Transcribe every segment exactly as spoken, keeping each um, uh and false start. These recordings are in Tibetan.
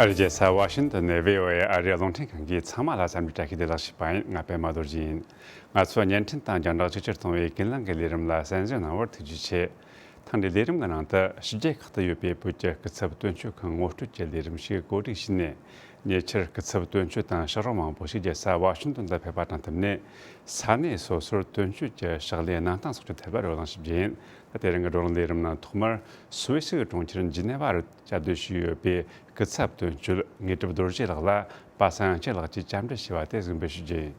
ཨ་རིའི་རྒྱལ་ས་ཝ་ཤིང་ཏོན་ནས་བྷི་ཨོ་ཨེ་ཨ་རིའི་རླུང་འཕྲིན་ཁང་གིས་ཚང་མ་ལ་འཚམས་འདྲི་བཀྲ་ཤིས་བདེ་ལེགས་ཞུས་པ་ཡིན། ང་པད་མ་རྡོ་རྗེ་ཡིན། ང་ཚོས་བརྙན་འཕྲིན་དང་རྒྱང་བསྒྲགས་ཇེ་ཆེར་གཏོང་བའི་ཀུན་གླེང་གི་ལས་རིམ་ལ་གསན་གཟིགས་གནང་བར་ཐུགས་རྗེ་ཆེ། ཐེངས་འདིའི་ལས་རིམ་གྱི་ནང་དུ་ཕྱི་རྒྱལ་ཁག་ཏུ་ཡོད་པའི་བོད་ཀྱི་སྐུ་ཚབ་དོན་གཅོད་ཁང་ངོ་སྤྲོད་ཀྱི་ལས་རིམ་ཞིག་གོ་སྒྲིག་བྱས་ནས། ཉེ་ཆར་སྐུ་ཚབ་དོན་གཅོད་དང་ཕྱག་རོགས་མང་པོ་ཞིག་རྒྱལ་ས་ཝ་ཤིང་ཏོན་དུ་ཕེབས་པ་དང་བསྟུན་ནས། ས་གནས་སོ་སོར་དོན་གཅོད་ཀྱི་ཕྱག་ལས་གནང་སྟངས་སོགས་ཀྱི་ཐད་ལ་བགྲོ་གླེང་ཞིག་བྱས་ཡིན། ད་དེ་རིང་གི་བགྲོ་གླེང་ལས་རིམ་ནང་ཐོག་མར་སུད་སི་གྲོང་ཁྱེར་ཇི་ནེ་ཝ་རུ་བཅའ་སྡོད་བྱས་ཡོད་པའི་སྐུ་ཚབ་དོན་གཅོད་དངོས་གྲུབ་རྡོ་རྗེ་ལགས་ལ་པ་སངས་ཡང་ཆེན་ལགས་ཀྱིས་བཅར་འདྲི་ཞུས་པ་དེ་གཟིགས་འབུལ་ཞུ་རྒྱུ་ཡིན།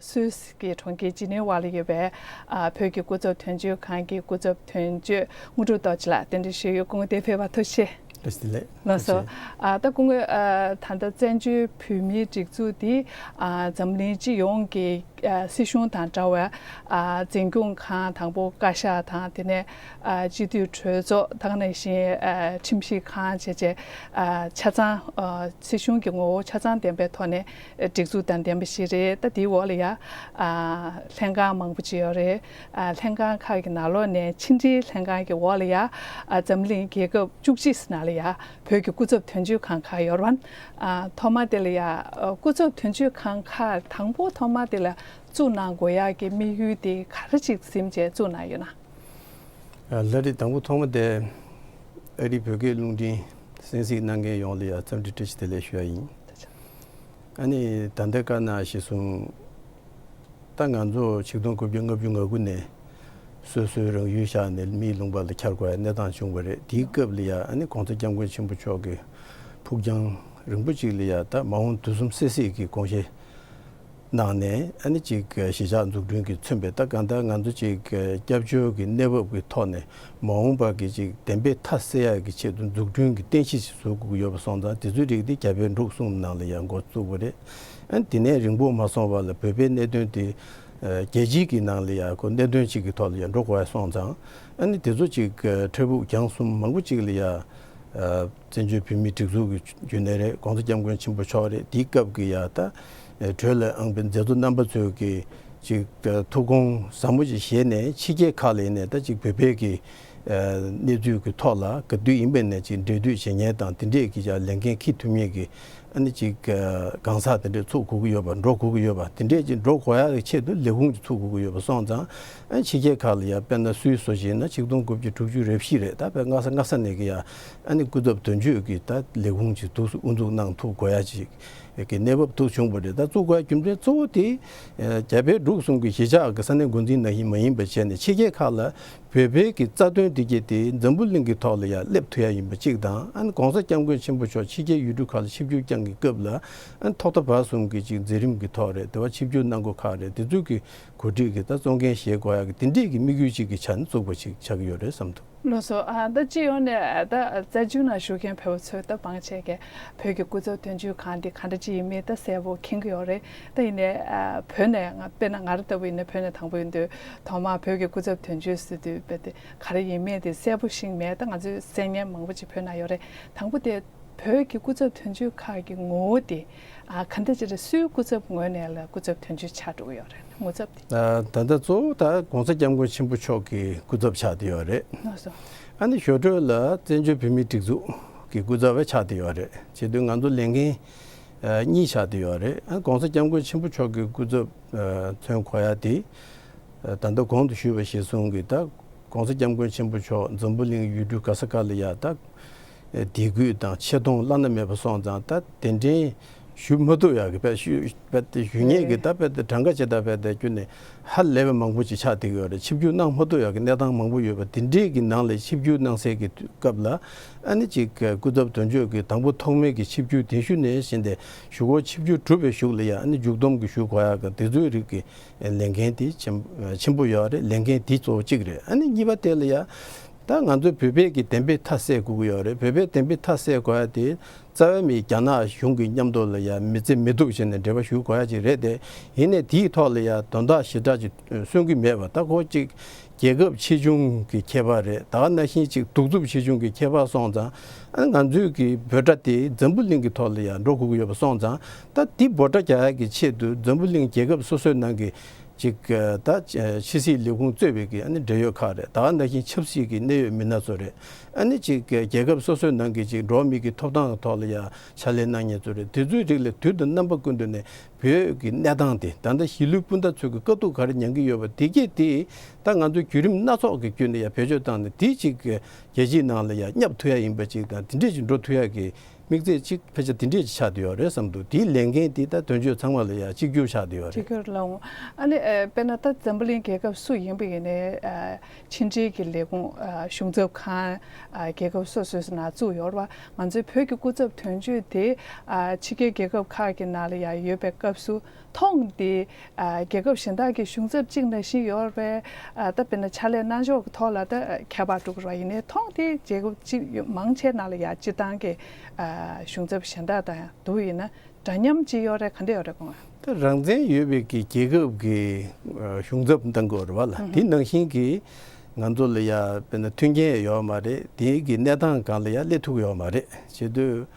སུད་སི་གི་གྲོང་ཁྱེར་ཇི་ནེ་ཝ་ལ་ཡོད་པའི་ཨ་བོད་ཀྱི་སྐུ་ཚབ་དོན་གཅོད་ཁང་གི་སྐུ་ཚབ་དོན་གཅོད་དངོས་གྲུབ་རྡོ་རྗེ་ལགས་རྟེན་འབྲེལ་ཞུ་ཡུལ་སྐུ་ངོ་དེ་ཕེབས་པར་ཐུགས་རྗེ་ཆེ། བཀྲ་ཤིས་བདེ་ལེགས། ལགས་སོ། ཐུགས་རྗེ་ཆེ། ཨ་ད་སྐུ་ངོ་ཨ་ད་ལྟ་བཙན་བྱོལ་བོད་མིའི་སྒྲིག་འཛུགས་འདི་ཨ་འཛམ་གླིང་སྤྱི་ཡོངས་ཀྱི་ཨ་སྲིད་གཞུང་དང་འདྲ་བའི་ཨ་འཛིན་སྐྱོང་ཁང་དང་པོ་བཀའ་ཤག་དང་དེ་ནས་ཨ་སྤྱི་འཐུས་གྲོས་ཚོགས་དེ་ནང་བཞིན་ཨ་ཁྲིམས་ཞིབ་ཁང་བྱས་བྱས་ཨ་ཆ་ཚང་ཨ་སྲིད་གཞུང་གི་ངོ་བོ་ཆ་ཚང་ལྡན་པའི་ཐོག་ནས་སྒྲིག་འཛུགས་དང་ལྡན་པ་ཞིག་རེད། ད་དེའི་འོག་ལ་ཡ་ཨ་ལྷན་ཁང་མང་པོ་ཅིག་ཡོད་རེད། ཨ་ལྷན་ཁང་ཁག་གི་ནང་ལོགས་ནས་ཕྱི་འབྲེལ་ལྷན་ཁང་གི་འོག་ལ་ཡ་ཨ་འཛམ་གླིང་རྒྱལ་ཁབ་བཅུ་གཅིག་ནང་ལ་ཡ་བོད་ཀྱི་སྐུ་ཚབ་དོན་གཅོད་ཁང་ཁག་ཡོད་རེད་བ། ཨ་ཐོག་མ་དེ་ལ་ཡ་ཨ་སྐུ་ཚབ་དོན་གཅོད་ཁང་ཁག་དང་པོ་ཐོག་མ་དེ་ལ་བཙུགས་གནང་དགོས་ཡག་གི་དམིགས་ཡུལ་དེ་ག་རེ་ཅིག་ཟིན་བྱས་བཙུགས་གནང་ཡོད་ན། ལ་རེ་དང་པོ་ཐོག་མ་དེ་ཨ་རིའི་བོད་སྐད་རླུང་འཕྲིན་གསན་གཟིགས་གནང་མཁན་ཡོངས་ལ་ཡང་འཚམས་འདྲི་བཀྲ་ཤིས་བདེ་ལེགས་ཞུ་ཡ་ཡིན། ཨ་ནི་ད་ལྟའི་བཀའ་གནང་གཞིར་བཟུང་ད་ང་ཚོ་ཆིག་སྟོང་དགུ་བརྒྱ་ལྔ་བཅུ་ང་དགུ་ནས་སོ་སོའི་རང་ཡུལ་བཞག་ནས་མིའི་ལུང་པ་ལ་འཁྱར་དགོས་ཡ་གནས་སྟངས་བྱུང་བ་རེད། དེའི་སྐབས་ལ་ཡ་ཨ་ནི་གོང་ས་སྐྱབས་མགོན་ཆེན་པོ་མཆོག་གི་ཕུགས་རྒྱང་རིང་པོ་ཅིག་ལ་ཡ་ད་མ་འོངས་དུས་གསུམ་སྲིད་སྲིད་ཀྱི་དགོངས་བཞེས་གནང་ནས་ཨ་ནི་ཅིག་གཞིས་ཆགས་འཛུགས་སྐྲུན་གྱི་མཚོན་པའི་ད་གང་ལྟར་ང་ཚོ་ཅིག་སྐྱབས་བཅོལ་གྱི་གནས་བབ་ཀྱི་ཐོག་ནས་མ་འོངས་པ་གི་ཅིག་བདེན་པའི་མཐའ་གསལ་ཡག་གི་ཆེད་དུ་འཛུགས་སྐྲུན་གྱི་རྟེན་གཞི་ཞིག་བཟོ་དགོས་ཀྱི་ཡོད་པ་སོང་ཙང་དེ་ཚོའི་རིགས་དེ་རྒྱ་བལ་འབྲུག་གསུམ་ནང་ལ་ཡང་འགོ་བཙུགས་པ་རེད། ཨ་ནི་དེ་ནས་རིང་པོ་མ་སོང་བ་ལ་བོད་པའི་གནད་དོན་དེ་རྒྱལ་སྤྱིའི་གི་ནང་ལ་ཡང་ཁོ་གནད་དོན་གཅིག་གི་ཐོག་ལ་ཡང་འགྲོ་དགོས་ཡ་སོང་ཙང་ཨ་ནི་དེ་ཚོ་ཅིག་འཕྲལ་ཕུགས་རྒྱང་གསུམ་མང་པོ་ཅིག་ལ་ཡང་བཙན་བྱོལ་བོད་མིའི་སྒྲིག་འཛུགས་ཀྱི་བརྒྱུད་ནས་རེད། གོང་ས་སྐྱབས་མགོན་ཆེན་པོ་མཆོག་རེད། དེའི་སྐབས་ཀྱི་ཡ་ད་གྲོས་ལ་འོངས་པའི་མཛད་གཙོ་རྣམ་པ་ཚོས་ཀྱི་ཅིག་ཐུགས་དགོངས་ཟབ་མོ་ཅིག་བཞེས་ནས་ཕྱི་རྒྱལ་ཁག་ལ་ཡིན་ནས་ད་ཅིག་བོད་པའི་གི་གནས་ཚུལ་གྱི་ཐོག་ལ་ག་དུས་ཡིན་པ་ནས་ཅིག་འབྲེལ་མཐུད་བྱེད་མཁན་དང་དེ་འདྲས་ཀྱི་ཡ་ལས་འགན་འཁྱེར་ཐུབ་མཁན་གྱི་ཨ་ནི་ཅིག་གང་ཟག་དེ་འདྲས་ཚུགས་དགོས་ཀྱི་ཡོད་པ་འགྲོ་དགོས་ཀྱི་ཡོད་པ་དེ་འདྲས་ཅིག་འགྲོ་དགོས་ཡ་གི་ཆེད་དུ་ལས་ཁུངས་ཅིག་ཚུགས་དགོས་ཀྱི་ཡོད་པ་སོང་ཙང་ཨ་ནི་ཕྱི་རྒྱལ་ཁག་ལ་ཡ་དཔེར་ན་སུད་སི་བཟོ་བཞིན་ན་ཆིག་སྟོང་དགུ་བརྒྱ་དྲུག་ཅུ་རེ་བཞི་རེད། ད་དཔེ་སྔ་ས་སྔ་ས་ནས་ཀྱི་ཡ་ཨ་ནི་སྐུ་ཚབ་དོན་གཅོད་ཀྱི་ད་ལས་ཁུངས་ཅིག་ཐུགས་སུ་དབུ་འཛུགས་གནང་ཐུབ་དགོས་ཡ་ཅིག་གི་གནས་བབ་ཐུག་བྱུང་བ་རེད། ད་བཙུགས་དགོས་ཡ་རྒྱུ་མཚན་གཙོ་བོ་དེ་རྒྱ་བལ་འབྲུག་གསུམ་གྱི་གཞིས་ཆགས་ཀྱི་ས་གནས་འགོ་འཛིན་ནང་བཞིན་མ་ཡིན་པ་བྱས་ནས་ཕྱི་རྒྱལ་ཁག་ལ་བོད་པའི་གི་རྩ་དོན་དེ་གྱད་དེ་འཛམ་བུ་གླིང་གི་ཐོག་ལ་ཡང་སླེབས་ཐུབ་ཡ་ཡིན་པ་གཅིག་དང་ཨ་ནི་གོང་ས་སྐྱབས་མགོན་ཆེན་པོ་མཆོག་ཕྱི་རྒྱལ་ཡུལ་གྲུ་ཁག་ལ་ཆིབས་བསྒྱུར་བསྐྱངས་ཀྱི་སྐབས་ལ་ཨ་ནི་ཐོག་མཐའ་བར་གསུམ་གྱི་ཅིག་མཛད་རིམ་གྱི་ཐོག་རེད། དེ་བ་ཆིབས་བསྒྱུར་གནང་སྒོ་ཁག་རེད། དེ་ཚོ་གི་གོ་སྒྲིག་གི་ད་གཙོ་འགན་བཞེས་དགོས་ཡ་གི་དེ་འདྲས་ཀྱི་དམིགས་ཡུལ་གཅིག་གི་ཆ་ནས་བཙུགས་པ་ཅིག་ཆགས་ཀྱི་ཡོད་རེད་བསམ་འདུག་ལགས་སོ། ཨ་ད་སྤྱི་ཡོངས་ནས་ཨ་ད་བཙན་བྱོལ་ནང་བཞུགས་མཁན་བོད་པ་ཚོས་ད་དཔང་བྱས་ཀྱི་བོད་ཀྱི་སྐུ་ཚབ་དོན་གཅོད་ཁང་འདི་ག་འདྲ་ཅིག་ཡིན་མིན་ད་གསལ་པོ་མཁྱེན་གྱི་ཡོད་རེད། ད་ཡིན་ནའི་ཨ་བོད་ནས་ང་དཔེར་ན་ང་རང་ལྟ་བུ་ཡིན་ན་བོད་ནས་དང་པོ་ཡིན་དུས་ཐོག་མར་བོད་ཀྱི་སྐུ་ཚབ་དོན་གཅོད་ཟེར་དུས་དཔེ་དེ་ག་རེ་ཡིན་མིན་དེ་གསལ་པོ་ཞིག་མེད། ད་ང་ཚོས་གསན་མཁན་མང་པོ་ཅིག་བོད་ནང་ཡོད་རེད། དང་པོ་དེ་བོད་ཀྱི་སྐུ་ཚབ་དོན་གཅོད་ཁག་གི་ངོ་བོ་དེ་ཨ་ག་འདྲ་ཅིག་རེད། སུའི་སྐུ་ཚབ་ངོས་ནས་ལ་སྐུ་ཚབ་དོན་གཅོད་ཆགས་འགྲོ་གི་ཡོད་རེད། ངོ་ཚབ་དེ། ཨ་ད་ལྟ་གཙོ་བོ་ད་༸གོང་ས་༸སྐྱབས་མགོན་ཆེན་པོ་མཆོག་གི་སྐུ་ཚབ་ཆགས་བསྡད་ཡོད་རེད། ལགས་སོ། ཨ་ནི་ཞོར་འཕྲོས་ལ་བཙན་བྱོལ་བོད་མིའི་སྒྲིག་འཛུགས་ཀྱི་སྐུ་ཚབ་བས་ཆགས་བསྡད་ཡོད་རེད། བྱེད་དུས་ང་ཚོ་ལས་འགན་ཨ་གཉིས་ཆགས་བསྡད་ཡོད་རེད། ཨ་༸གོང་ས་༸སྐྱབས་མགོན་ཆེན་པོ་མཆོག་གི་སྐུ་ཚབ་ཨ་མཚོན་དགོས་ཡ་དེ་ཨ་ད་ལྟ་གོང་དུ་ཞུས་པ་གཞིར་བཟུང་གི་ད་༸གོང་ས་༸སྐྱབས་མགོན་ཆེན་པོ་མཆོག་འཛམ་བུ་གླིང་ཡུལ་གྲུ་ག་ས་ག་ལ་ཡ་ད་དད་གུས་དང་ཆེ་མཐོང་བླ་ན་མེད་པ་སོང་ཙང་ད་དེ་འདྲའི་ཞུ་མ་ཐུབ་ཡག་གི་དཔེ་ཞུ་དཔེ་དེ་ཞུ་མཁན་གྱི་ད་དཔེ་དེ་གྲངས་ཀ་ཇི་ལྟར་དཔེ་དེ་བསྐྱུར་ནས་ཧ་ལས་པའི་མང་པོ་ཅིག་ཆགས་བསྡད་ཀྱི་ཡོད་རེད། ཆིབས་བསྒྱུར་གནང་མ་ཐུབ་ཡག་གི་གནས་སྟངས་མང་པོ་ཡོད་པ་དེ་འདྲས་ཀྱི་ནང་ལ་ཆིབས་བསྒྱུར་གནང་སའི་གི་སྐབས་ལ་ཨ་ནི་ཅིག་སྐུ་ཚབ་དོན་གཅོད་ཀྱི་དང་པོ་ཐོག་མའི་གི་ཆིབས་བསྒྱུར་གདན་ཞུ་ནས་བཞིན་ཏེ་གཞུག་གུ་ཆིབས་བསྒྱུར་གྲུབ་པའི་གཞུག་ལ་ཡང་ཨ་ནི་མཇུག་བསྡོམས་ཀྱི་ཞུ་དགོས་ཡག་གི་དེ་ཚོའི་རིགས་ཀྱི་ལས་འགན་དེ་ཆེན་ཆེན་པོ་ཡོད་རེད། ལས་འགན་དེ་གཙོ་བོ་གཅིག་རེད། ཨ་ནི་གཉིས་པ་དེ་ལ་ཡ་ད་ང་ཚོའི་བོད་པའི་གི་བདེན་པའི་མཐའ་གསལ་དགོས་ཀྱི་ཡོད་རེད། བོད་པའི་བདེན་པའི་མཐའ་གསལ་དགོས་ཡ་དེ་རྩ་བའི་མི་རྒྱ་ནག་གཞུང་གི་མཉམ་དུ་ལ་ཡ་མི་བརྩི་མི་ཐུབ་བྱས་ནས་འབྲེལ་བ་ཞུ་དགོས་ཡ་ཅིག་རེད་དེ། ཡིན་ནའི་དེའི་ཐོག་ལ་ཡ་དོན་དག་ཞེ་དྲག་ཅིག་གསུང་གི་མེད་པ། ད་ཁོ་ཅིག་རྒྱལ་ཁབ་ཆེ་ཆུང་གི་ཁྱད་པར་རེད། ད་ག་ནང་བཞིན་ཅིག་གདུག་རྩུབ་ཆེ་ཆུང་གི་ཁྱད་པར་སོང་ཙང་ཨ་ང་ཚོའི་གི་འབོད་སྒྲ་དེ་འཛམ་བུ་གླིང་གི་ཐོག་ལ་ཡ་འགྲོ་དགོས་ཀྱི་ཡོད་པ་སོང་ཙང་ད་དེ་འབོད་སྒྲ་རྒྱག་ཡ་གི་ཆེད་དུ་འཛམ་བུ་གླིང་རྒྱལ་ཁབ་སོ་སོའི་ནང་གི་ཅིག་ད་ཕྱི་སྲིད་ལས་ཁུངས་གཙོས་པའི་གི་ཨ་ནི་འབྲེལ་ཡོད་ཁག་རེད། ད་ག་ནང་བཞིན་ཆབ་སྲིད་ཀྱི་གནད་ཡོད་མི་སྣ་ཚོ་རེད། ཨ་ནི་ཅིག་རྒྱལ་ཁབ་སོ་སོའི་ནང་གི་ཅིག་འགྲོ་བ་མི་གི་ཐོབ་ཐང་གི་ཐོག་ལ་ཡ་ཕྱག་ལས་གནང་མཁན་ཚོ་རེད། དེ་ཚོའི་རིགས་ལ་དུས་དང་རྣམ་པ་ཀུན་ཏུ་ནས་བོད་ཀྱི་གནས་སྟངས་དེ། ད་ལྟ་གཞིས་ལུས་སྤུན་ཟླ་ཚོས་ཀྱི་དཀའ་སྡུག་ག་རེ་མྱངས་ཀྱི་ཡོད་པ་དེ་གས་དེ་ད་ང་ཚོས་བརྒྱུད་རིམ་སྣ་ཚོགས་ཀྱི་བརྒྱུད་ནས་ཡ་བེད་སྤྱོད་བཏང་ནས། དེ་ཅིག་རྒྱལ་སྤྱིའི་ནང་ལ་ཡ་བསྙབ་ཐུབ་ཡ་ཡིན་པ་ཅིག་དང་། དེ་འདྲས་ཅིག་འགྲོ་ཐུབ་ཡ་གི་དམིགས་ཚད་ཅིག་ཕལ་ཆེར་དེ་འདྲས་ཅིག་ཆགས་བསྡད་ཡོད་རེད་བསམ་འདུག་དེའི་ལས་འགན་དེ་ད་དོན་གཅོད་ཚང་མ་ལ་ཡ་གཅིག་གྱུར་ཆགས་བསྡད་ཡོད་རེད། གཅིག་གྱུར་ལ་འོང་། ཨ་ནི་ཨ་དཔེར་ན་ད་འཛམ་བུ་གླིང་རྒྱལ་ཁབ་སུ་ཡིན་པ་ཡིན་ནའི་ཨ་ཕྱི་འབྲེལ་གྱི་ལས་ཁུངས་ཨ་གཞུང་ཚབ་ཁང་ཨ་རྒྱལ་ཁབ་སོ་སོའི་ནང་བཙུགས་ཡོད་རེད་བ། ང་ཚོའི་བོད་ཀྱི་སྐུ་ཚབ་དོན་གཅོད་དེ་ཨ་ཕྱི་རྒྱལ་རྒྱལ་ཁབ་ཁག་གི་ནང་ལ་ཡ་ཡོད་པའི་སྐབས་སུ། ཐོག་འདི་ཨ་རྒྱལ་ཁབ་གཞན་དག་གི་གཞུང་ཚབ་གཅིག་ནང་བཞིན་ཡོད་རེད་པས། ཨ་ད་དཔེར་ན་ཕྱག་ལས་གནང་ཕྱོགས་ཀྱི་ཐོག་ལ་ད་ཁྱད་པར་འགྲོ་གི་རེད་བ། ཡིན་ནའི་ཐོག་འདི་རྒྱལ་ཁབ་གཅིག་ཡོད་མང་ཆེ་ནང་ལ་ཡ་སྤྱིར་བཏང་གི་ཨ་གཞུང་ཚབ་གཞན་དག་དང་ཡང་བསྡུར་ཡིན་ན་འདྲ་མཉམ་ཅིག་ཡོད་རེད། ག་འདྲ་ཡོད་རེད་སྐུ་ངོ། ད་རང་བཙན་ཡོད་པའི་གི་རྒྱལ་ཁབ་ཀྱི་ཨ་གཞུང་ཚབ་གནང་དགོས་རེད་བ་ལ། ཨུ་ཧུ། དེ་ནང་བཞིན་གྱི་ང་ཚོ་ལ་ཡ་དཔེར་ན་མཐུན་རྐྱེན་ཡོད་མ་རེད། དེའི་གི་གནས་སྟངས་སྒང་ལ་ཡ་སླེབས་ཐུབ་ཡོད་མ་རེད། བྱེད་དུས་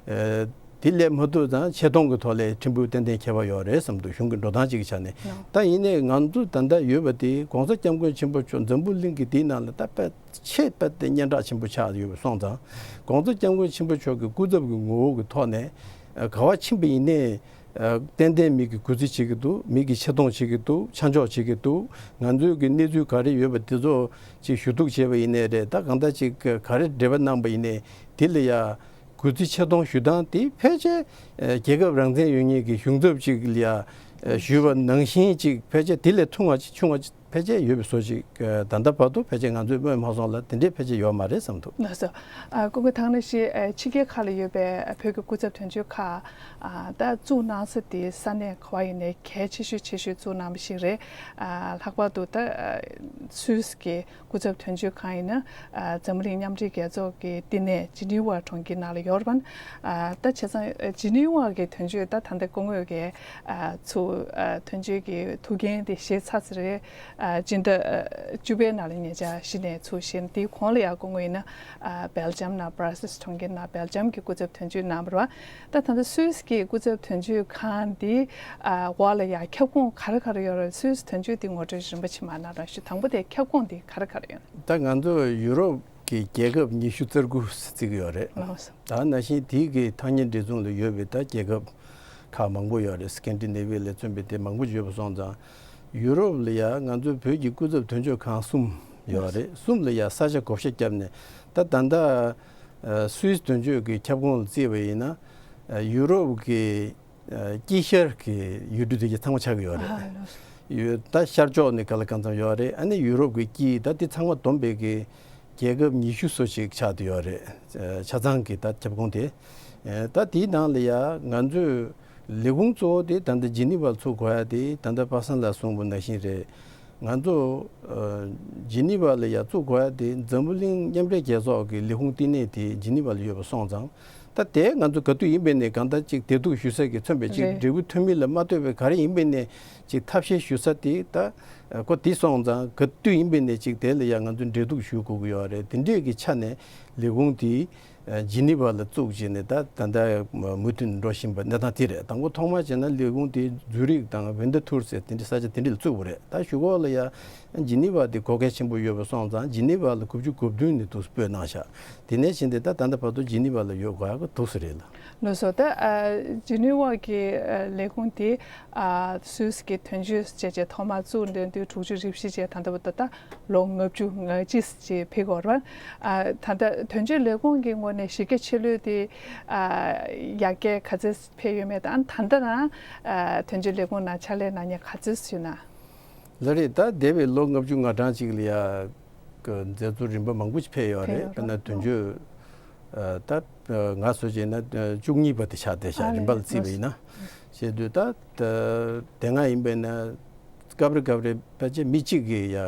ཨ་དེ་སླེབས་མ་ཐུབ་ཙང་ཆེ་མཐོང་གི་ཐོག་ལ་ཕྲན་བུ་ཏན་ཏན་ཁྱད་པར་ཡོད་རེད་བསམ་འདུག་གཞུང་གི་འགྲོ་སྟངས་ཅིག་གི་ཆ་ནས། ད་ཡིན་ནའི་ང་ཚོ་ད་ལྟ་ཡོད་པ་དེ་༸གོང་ས་༸སྐྱབས་མགོན་ཆེན་པོ་མཆོག་འཛམ་བུ་གླིང་གི་དེའི་ནང་ལ་ད་དཔེ་ཆེས་དཔེ་དེ་སྙན་གྲགས་ཆེན་པོ་ཆགས་ཡོད་པ་སོང་ཙང་། ༸གོང་ས་༸སྐྱབས་མགོན་ཆེན་པོ་མཆོག་གི་སྐུ་ཚབ་ཀྱི་ངོ་བོ་གི་ཐོག་ནས་ཨ་ག་བ་ཕྱིན་པ་ཡིན་ནའི་ཨ་ཏན་ཏན་མི་གི་གུས་བརྩི་བྱེད་ཀྱི་འདུག་མི་གི་ཆེ་མཐོང་བྱེད་ཀྱི་འདུག་ཆ་འཇོག་བྱེད་ཀྱི་འདུག་ང་ཚོའི་གི་གནས་ཚུལ་ག་རེ་ཡོད་པ་དེ་ཚོ་ཅིག་ཞུ་གཏུག་བྱས་པ་ཡིན་ནའི་རེད། ད་གང་ལྟར་ཅིག་ག་རེ་འབྲེལ་བ་གནང་པ་ཡིན་ནའི་དེ་ལ་ཡ་གུས་བརྩི་ཆེ་མཐོང་ཞུ་སྟངས་དེ་ཕལ་ཆེར་ཨ་རྒྱལ་ཁབ་རང་བཙན་ཡོད་མཁན་གྱི་གཞུང་ཚབ་ཅིག་ལ་ཡ་ཨ་ཞུས་པ་ནང་བཞིན་ཅིག་ཕལ་ཆེར་དེ་ལས་ཐུང་བ་ཅིག་ཆུང་བ་ཅིག་ཕལ་ཆེར་ཡོད་པའི་བཟོ་ཅིག་ཨ་ད་ལྟ་བར་དུ་ཕལ་ཆེར་ང་ཚོས་སྨོས་མ་སོང་ལ། དེ་འདྲས་ཕལ་ཆེར་ཡོད་མ་རེད་བསམ་འདུག་ལགས་སོ། ཨ་སྐུ་ངོ་ཐང་ནེ་ཤི། ཨ་ཕྱི་རྒྱལ་ཁག་ལ་ཡོད་པའི་བོད་ཀྱི་སྐུ་ཚབ་དོན་གཅོད་ཁག་ཨ་ད་བཙུགས་གནང་ས་དེ་ས་གནས་ག་བ་ཡིན་ནའི་གལ་ཆེ་ཤོས་ཆེ་ཤོས་བཙུགས་གནང་བ་ཞིག་རེད། ཨ་ལྷག་པར་དུ་ད་ཨ་སུད་སི་གི་སྐུ་ཚབ་དོན་གཅོད་ཁང་ཡིན་ན་ཨ་འཛམ་གླིང་མཉམ་འབྲེལ་རྒྱལ་ཚོགས་ཀྱི་བསྟི་གནས་ཇི་ནི་ཝ་གྲོང་ཁྱེར་ནང་ལ་ཡོད་རེད་པ། ཨ་ད་བྱས་ཙང་ཇི་ནི་ཝ་གི་དོན་གཅོད་ད་ད་ལྟ་སྐུ་ངོས་ཀྱི་ཨ་ཚུར་ཨ་དོན་གཅོད་ཀྱི་ཐུགས་འགན་དེ་བཞེས་ཚར་ཚར་རེད། ཨ་སྤྱི་ཟླ་ཨ་བཅུ་པའི་ནང་ལ་ཉེ་ཆར་གཞི་ནས་ཚུར་བཞེས། དེའི་གོང་ལ་ཡང་སྐུ་ངོ་ཡིན་ན་ཨ་སྦེལ་ཇམ་ནང་བྷ་ར་སིལ་གྲོང་ཁྱེར་ནང་སྦེལ་ཇམ་གྱི་སྐུ་ཚབ་དོན་གཅོད་གནང་བ་རེད་པ། ད་ད་ལྟ་སུད་སི་གི་སྐུ་ཚབ་དོན་གཅོད་ཁང་འདི་ཨ་འོག་ལ་ཡང་ཁྱབ་ཁོངས་ག་རེ་ག་རེ་ཡོད་རེད། སུད་སི་དོན་གཅོད་འདི་ངོ་སྤྲོད་རིམ་པ་ཕྱིན་མ་གནང་རོགས་ཞུ། དང་པོ་དེ་ཁྱབ་ཁོངས་འདི་ག་རེ་ག་རེ་ཡོད། ད་ང་ཚོ་ཡུ་རོབ་ཀྱི་རྒྱལ་ཁབ་ཉི་ཤུ་རྩ་དགུ་བརྩི་གི་ཡོད་རེད། ལགས་སོ། ད་ནང་བཞིན་དེའི་གི་ཐག་ཉེ་འབྲེལ་མཚུངས་ལ་ཡོད་པའི་ད་རྒྱལ་ཁབ་ཁག་མང་པོ་ཡོད་རེད། སི་ཀན་ཌི་ནེ་ཝི་ཡ་ལ་མཚོན་པའི་དེ་མང་པོ་ཡོད་པ་སོང་ཙང་། ཡུ་རོབ་ལ་ཡ་ང་ཚོའི་བོད་ཀྱི་སྐུ་ཚབ་དོན་གཅོད་ཁང་གསུམ་ཡོད་རེད། གསུམ་ལ་ཡ་ས་ཆ་བགོ་བཤའ་བརྒྱབ་ནས། ད་ད་ལྟ་ཨ་སུད་སི་དོན་གཅོད་ཀྱི་ཁྱབ་ཁོངས་ལ་བརྩིས་པ་ཡིན་ན་ཨ་ཡུ་རོབ་ཀྱི་ཨ་དཀྱིལ་ཤར་གྱི་ཡུལ་གྲུ་དེ་གའི་ཚང་མ་ཆགས་ཀྱི་ཡོད་རེད། ཨ་ལགས་སོ། ཡུ་ད་ཤར་ཕྱོགས་ནས་ག་ལ་གང་འཚམ་ཡོད་རེད། ཨ་ནི་ཡུ་རོབ་ཀྱི་དཀྱིལ་ད་དེ་ཚང་མ་བསྡོམས་པའི་གི་རྒྱལ་ཁབ་ཉི་ཤུ་སོ་ཞིག་ཆགས་བསྡད་ཡོད་རེད། ཨ་ཆ་ཚང་གི་ད་ཁྱབ་ཁོངས་དེ། ཨ་ད་དེའི་ནང་ལ་ཡ་ང་ཚོས་ལས་ཁུངས་གཙོ་བོ་དེ་ད་ལྟ་ཇི་ནི་ཝར་ཚུགས་དགོས་ཡ་དེ་ད་ལྟ་པ་སངས་ལགས་གསུངས་པ་ནང་བཞིན་རེད། ང་ཚོ་ཨ་ཇི་ནི་ཝར་ལ་ཡ་བཙུགས་དགོས་ཡ་དེ་འཛམ་བུ་གླིང་མཉམ་འབྲེལ་རྒྱལ་ཚོགས་ཀྱི་ལས་ཁུངས་བསྟི་གནས་དེ་ཇི་ནི་ཝར་ལ་ཡོད་པ་སོང་ཙང་། ད་དེ་ང་ཚོ་ག་དུས་ཡིན་པའི་ནས་གང་ལྟར་ཅིག་བདེ་སྡུག་ཞུ་ས་གི་མཚོན་པའི་ཅིག་རེད། འབྲས་བུ་ཐོན་མིན་ལ་མ་ལྟོས་པའི་ག་རེ་ཡིན་པའི་ནས་ཅིག་ཐབས་ཤེས་ཞུ་ས་དེ་ད་གོ་དེ་སོང་ཙང་ག་དུས་ཡིན་པའི་ནས་ཅིག་དེ་ལ་ཡ་ང་ཚོ་འབྲེལ་གཏུག་ཞུ་དགོས་ཀྱི་ཡོད་རེད། དེ་འདྲས་ཀྱི་ཆ་ནས་ལས་ཁུངས་དེ་ཇི་ནི་ཝར་ལ་བཙུགས་བྱས་ནས་ད་ད་ལྟ་མུ་མཐུད་འགྲོ་བཞིན་པ་གནས་སྟངས་དེ་རེད། དང་པོ་ཐོག་མར་བྱས་ན་ལས་ཁུངས་དེ་ཛུ་རིག་དང་ཝིན་ཊར་ཐུར་ཟེར་དེ་འདྲའི་ས་ཆ་དེ་འདྲ་ལ་བཙུགས་པ་རེད། ད་གཞུག་གུ་ལ་ཡ་ཇི་ནི་ཝར་དེ་དགོས་གལ་ཆེན་པོ་ཡོད་པ་སོང་ཙང་ཇི་ནི་ཝར་ལ་དགུ་བཅུ་གོ་བདུན་ནས་འདུག་སྤོས་གནང་ཤག་དེ་ནས་བྱས་ཏེ་ད་ད་ལྟ་བར་དུ་ཇི་ནི་ཝར་ལ་ཡོད་དགོས་ཡག་གི་འདུག་ས་རེད་ལ། ལགས་སོ། ད་ཨ་ཇི་ནི་ཝར་གྱི་ཨ་ལས་ཁུངས་དེ་ཨ་སུད་སི་གི་དོན་གཅོད་བྱས་བྱས་ཐོག་མར་བཙུགས་འདོན་དུས་དྲུག་ཅུ་རེ་བཞི་བྱས་ད་ལྟ་བར་དུ་ད་ལོ་ལྔ་བཅུ་ང་གཅིག་ཅིག་ཕེབས་ཡོད་རེད། ཨ་ད་ལྟ་དོན་གཅོད་ལས་ཁུངས་ཀྱི་ངོས་ནས་གཞི་རྒྱ་ཆེ་ལོས་དེ་ཨ་ཡར་རྒྱས་ག་ཚད་ཕེབས་ཡོད་མེད་དང་། ད་ལྟ་རང་ཨ་དོན་གཅོད་ལས་ཁུངས་ནང་ཕྱག་ལས་གནང་མཁན་ག་ཚོད་ཡོད་ན། ལགས་རེད། ད་འདས་པའི་ལོ་ལྔ་བཅུ་ང་གྲངས་ཅིག་ལ་ཡ་གི་མཛད་གཙོ་རིམ་པ་མང་པོ་ཅིག་ཕེབས་ཡོད་རེད། ཕེབས་ཡོད་རེད། དཔེར་ན་དོན་གཅོད་ཨ་ད་ང་བཟོ་བྱས་ན་བཅུ་གཉིས་པ་དེ་ཆགས་བསྡད་ཤག་ཨ་རིམ་པ་ལ་རེད། བརྩིས་པ་ཡིན་ན། བྱས་དུས་ད་དེ་སྔ་ཡིན་པས་ན་སྐབས་རེ་སྐབས་རེ་ཕལ་ཆེར་མི་གཅིག་གིས་ཡ་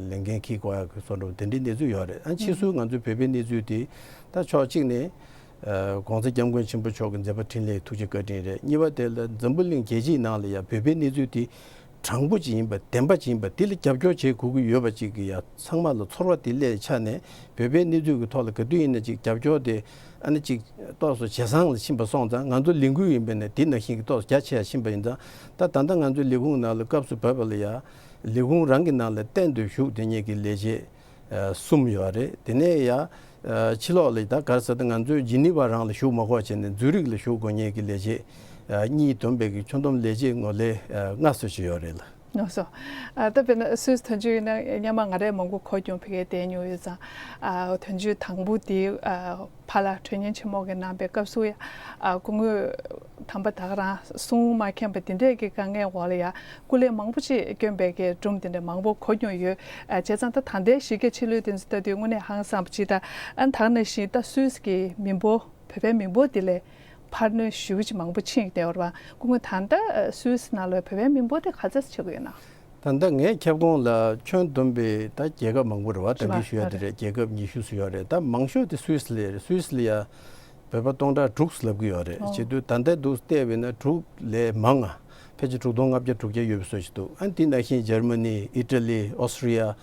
ལས་འགན་འཁྱེར་དགོས་ཡག་གི་བཟོ་འདྲ་དེ་འདྲའི་གནས་ཚུལ་ཡོད་རེད། ཨ་ཕྱིས་སུ་ང་ཚོའི་བོད་པའི་གནས་ཚུལ་དེ་ད་ཕྱོགས་གཅིག་ནས་ཨ་༸གོང་ས་༸སྐྱབས་མགོན་ཆེན་པོ་མཆོག་གི་མཛད་པ་འཕྲིན་ལས་ཐུགས་རྗེ་བཀའ་དྲིན་རེད། གཉིས་པ་དེ་ལ་འཛམ་བུ་གླིང་རྒྱལ་སྤྱིའི་ནང་ལ་ཡ་བོད་པའི་གནས་ཚུལ་དེ་ དྲང་པོ་ཅིག་ཡིན་པ། བདེན་པ་ཅིག་ཡིན་པ། དེ་ལ་རྒྱབ་སྐྱོར་བྱེད་དགོས་ཀྱི་ཡོད་པ་ཅིག་གི་ཡ་ཚང་མ་ལ་ཚོར་བ་དེ་སླེབས་ཆ་ནས། བོད་པའི་གནས་ཚུལ་གྱི་ཐོག་ལ་ག་དུས་ཡིན་ན་ཅིག་རྒྱབ་སྐྱོར་དེ་ཨ་ནི་ཅིག་ཏོག་ཙམ་ཇེ་བཟང་ལ་ཕྱིན་པ་སོང་ཙང་། ང་ཚོ་ལས་འགུལ་ཡིན་པས་ན་དེ་ནང་བཞིན་གྱི་ཏོག་ཙམ་རྒྱ་ཆེ་ཡ་ཕྱིན་པ་ཡིན་ཙང་། ད་ད་ལྟ་ང་ཚོའི་ལས་ཁུངས་ནང་ལ་སྐབས་སུ་བབས་པ་ལ་ཡ་ལས་ཁུངས་རང་གི་ནང་ལ་གཏན་དུ་བཞུགས་བསྡད་མཁན་གྱི་ལས་བྱེད་གསུམ་ཡོད་རེད། དེ་ནས་ཡ་ཕྱི་ལོགས་ལ་ད་ག་རེ་ཟེར་ན། ང་ཚོའི་ཇི་ནི་ཝ་རང་ལ་བཞུགས་མ་དགོས་བྱས་ནས་ཛུ་རིག་ལ་བཞུགས་དགོས་མཁན་གྱི་ལས་བྱེད་གཉིས་བསྡོམས་པའི་གི་ཁྱོན་བསྡོམས་ལས་བྱེད་ངོས་ལས་ལྔ་བཟོ་བྱས་ཡོད་རེད་ལ། ལགས་སོ། ཨ་ད་དཔེར་ན་སུད་སི་དོན་གཅོད་ཡིན་ན། སྔོན་མ་ང་རས་མང་པོ་གོ་མྱོང་། ཕ་གིར་བསྡད་མྱོང་ཡོད་ཙང་། ཨ་དོན་གཅོད་དང་པོ་དེ་ཨ་ཕ་ལགས་གྲོས་ཉན་ཆེན་མོ་གིས་གནང་པའི་སྐབས་སུ་ཡ། ཨ་སྐུ་ངོས་དམ་པ་ད་ག་རང་གསུང་མ་མཁྱེན་པ་དེ་འདྲས་ཀྱི་དཀའ་ངལ་འོག་ལ་ཡ་སྐུ་ལས་མང་པོ་ཅིག་བསྐྱོན་པའི་གི་སྒྲུང་དེ་འདྲ་མང་པོ་གོ་མྱོང་ཡོད། ཨ་བྱས་ཙང་ད་ད་ལྟའི་གཞི་རྒྱ་ཆེ་ལོས་དེ་ཚོ་ལྟ་དུས་དངོས་གནས་ཧང་སངས་པ་ཅིག་དང་། ཨ་ད་ག་ནང་བཞིན་ད་སུད་སི་གི་མི་འབོར། བོད་པའི་མི་འབོར་དེ་ལས་འཕར་སྣོན་ཞེ་པོ་ཅིག་མང་པོ་ཕྱིན་བསྡད་ཡོད་རེད་པ། སྐུ་ངོས་ད་ལྟ་སུད་སི་ནང་ལ་བོད་པའི་མི་འབོར་དེ་ག་ཚོད་ཆགས་ཀྱི་ཡོད་ན། ད་ལྟ་ངའི་ཁྱབ་ཁོངས་ལ་ཁྱོན་བསྡོམས་པའི་ད་རྒྱལ་ཁབ་མང་པོ་རེད་པ། ད་གིན་ཞུ་ཡ་དེ་རེད། རྒྱལ་ཁབ་ཉི་ཤུ་ཙམ་ཡོད་རེད། ད་མང་ཤོས་དེ་སུད་སི་ལ་རེད། སུད་སི་ལ་ཡ་བོད་པ་སྟོང་ཕྲག་དྲུག་ཙམ་ལབ་ཀྱི་ཡོད་རེད། བྱེད་དུས་ད་ལྟ་འདུག་བལྟས་པས་ན་དྲུག་ལས་མང་ང་། ཕལ་ཆེར་དྲུག་སྟོང་ལྔ་བརྒྱ་དྲུག་བརྒྱ་ཡོད་པའི་བཟོ་ཞིག་འདུག་ཨ་ནི་དེ་ནང་བཞིན་འཇར་མ་ནི། ཨི་ཊ་ལི། ཨོ་སི་ཊ་ལི་ཡ་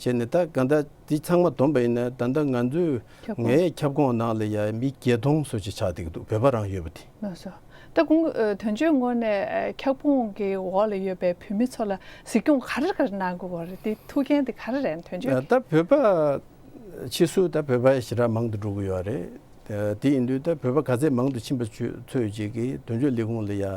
བྱས་ནས། ད་གང་ལྟར་འདི་ཚང་མ་བསྡོམས་པ་ཡིན་ན། ད་ལྟ་ང་ཚོས། ཁྱབ་ཁོངས། ངའི་ཁྱབ་ཁོངས་ནང་ལ་ཡ་མི་བརྒྱད་སྟོང་ཙམ་ཅིག་ཆགས་བསྡད་ཀྱི་འདུག་བོད་པ་རང་ཡོད་པ་དེ། ལགས་སོ། ད་སྐུ་ངོ་ཨ་དོན་གཅོད་ངོས་ནས་ཨ་ཁྱབ་ཁོངས་ཀྱི་འོག་ལ་ཡོད་པའི་བོད་མི་ཚོ་ལ་གཟིགས་སྐྱོང་ག་རེ་ག་རེ་གནང་དགོས་པ་རེད། དེ་ཐུགས་འགན་དེ་ག་རེ་རེད། དོན་གཅོད་ཀྱི། ད་བོད་པ་ཕྱིས་སུ་ད་བོད་པ་ཞེ་དྲག་མང་དུ་འགྲོ་གི་ཡོད་རེད། དེ་ཡིན་དུས་ད་བོད་པ་ག་ཚད་མང་དུ་ཕྱིན་པ་ཚོད་ཅིག་གིས་དོན་གཅོད་ལས་ཁུངས་ལ་ཡ་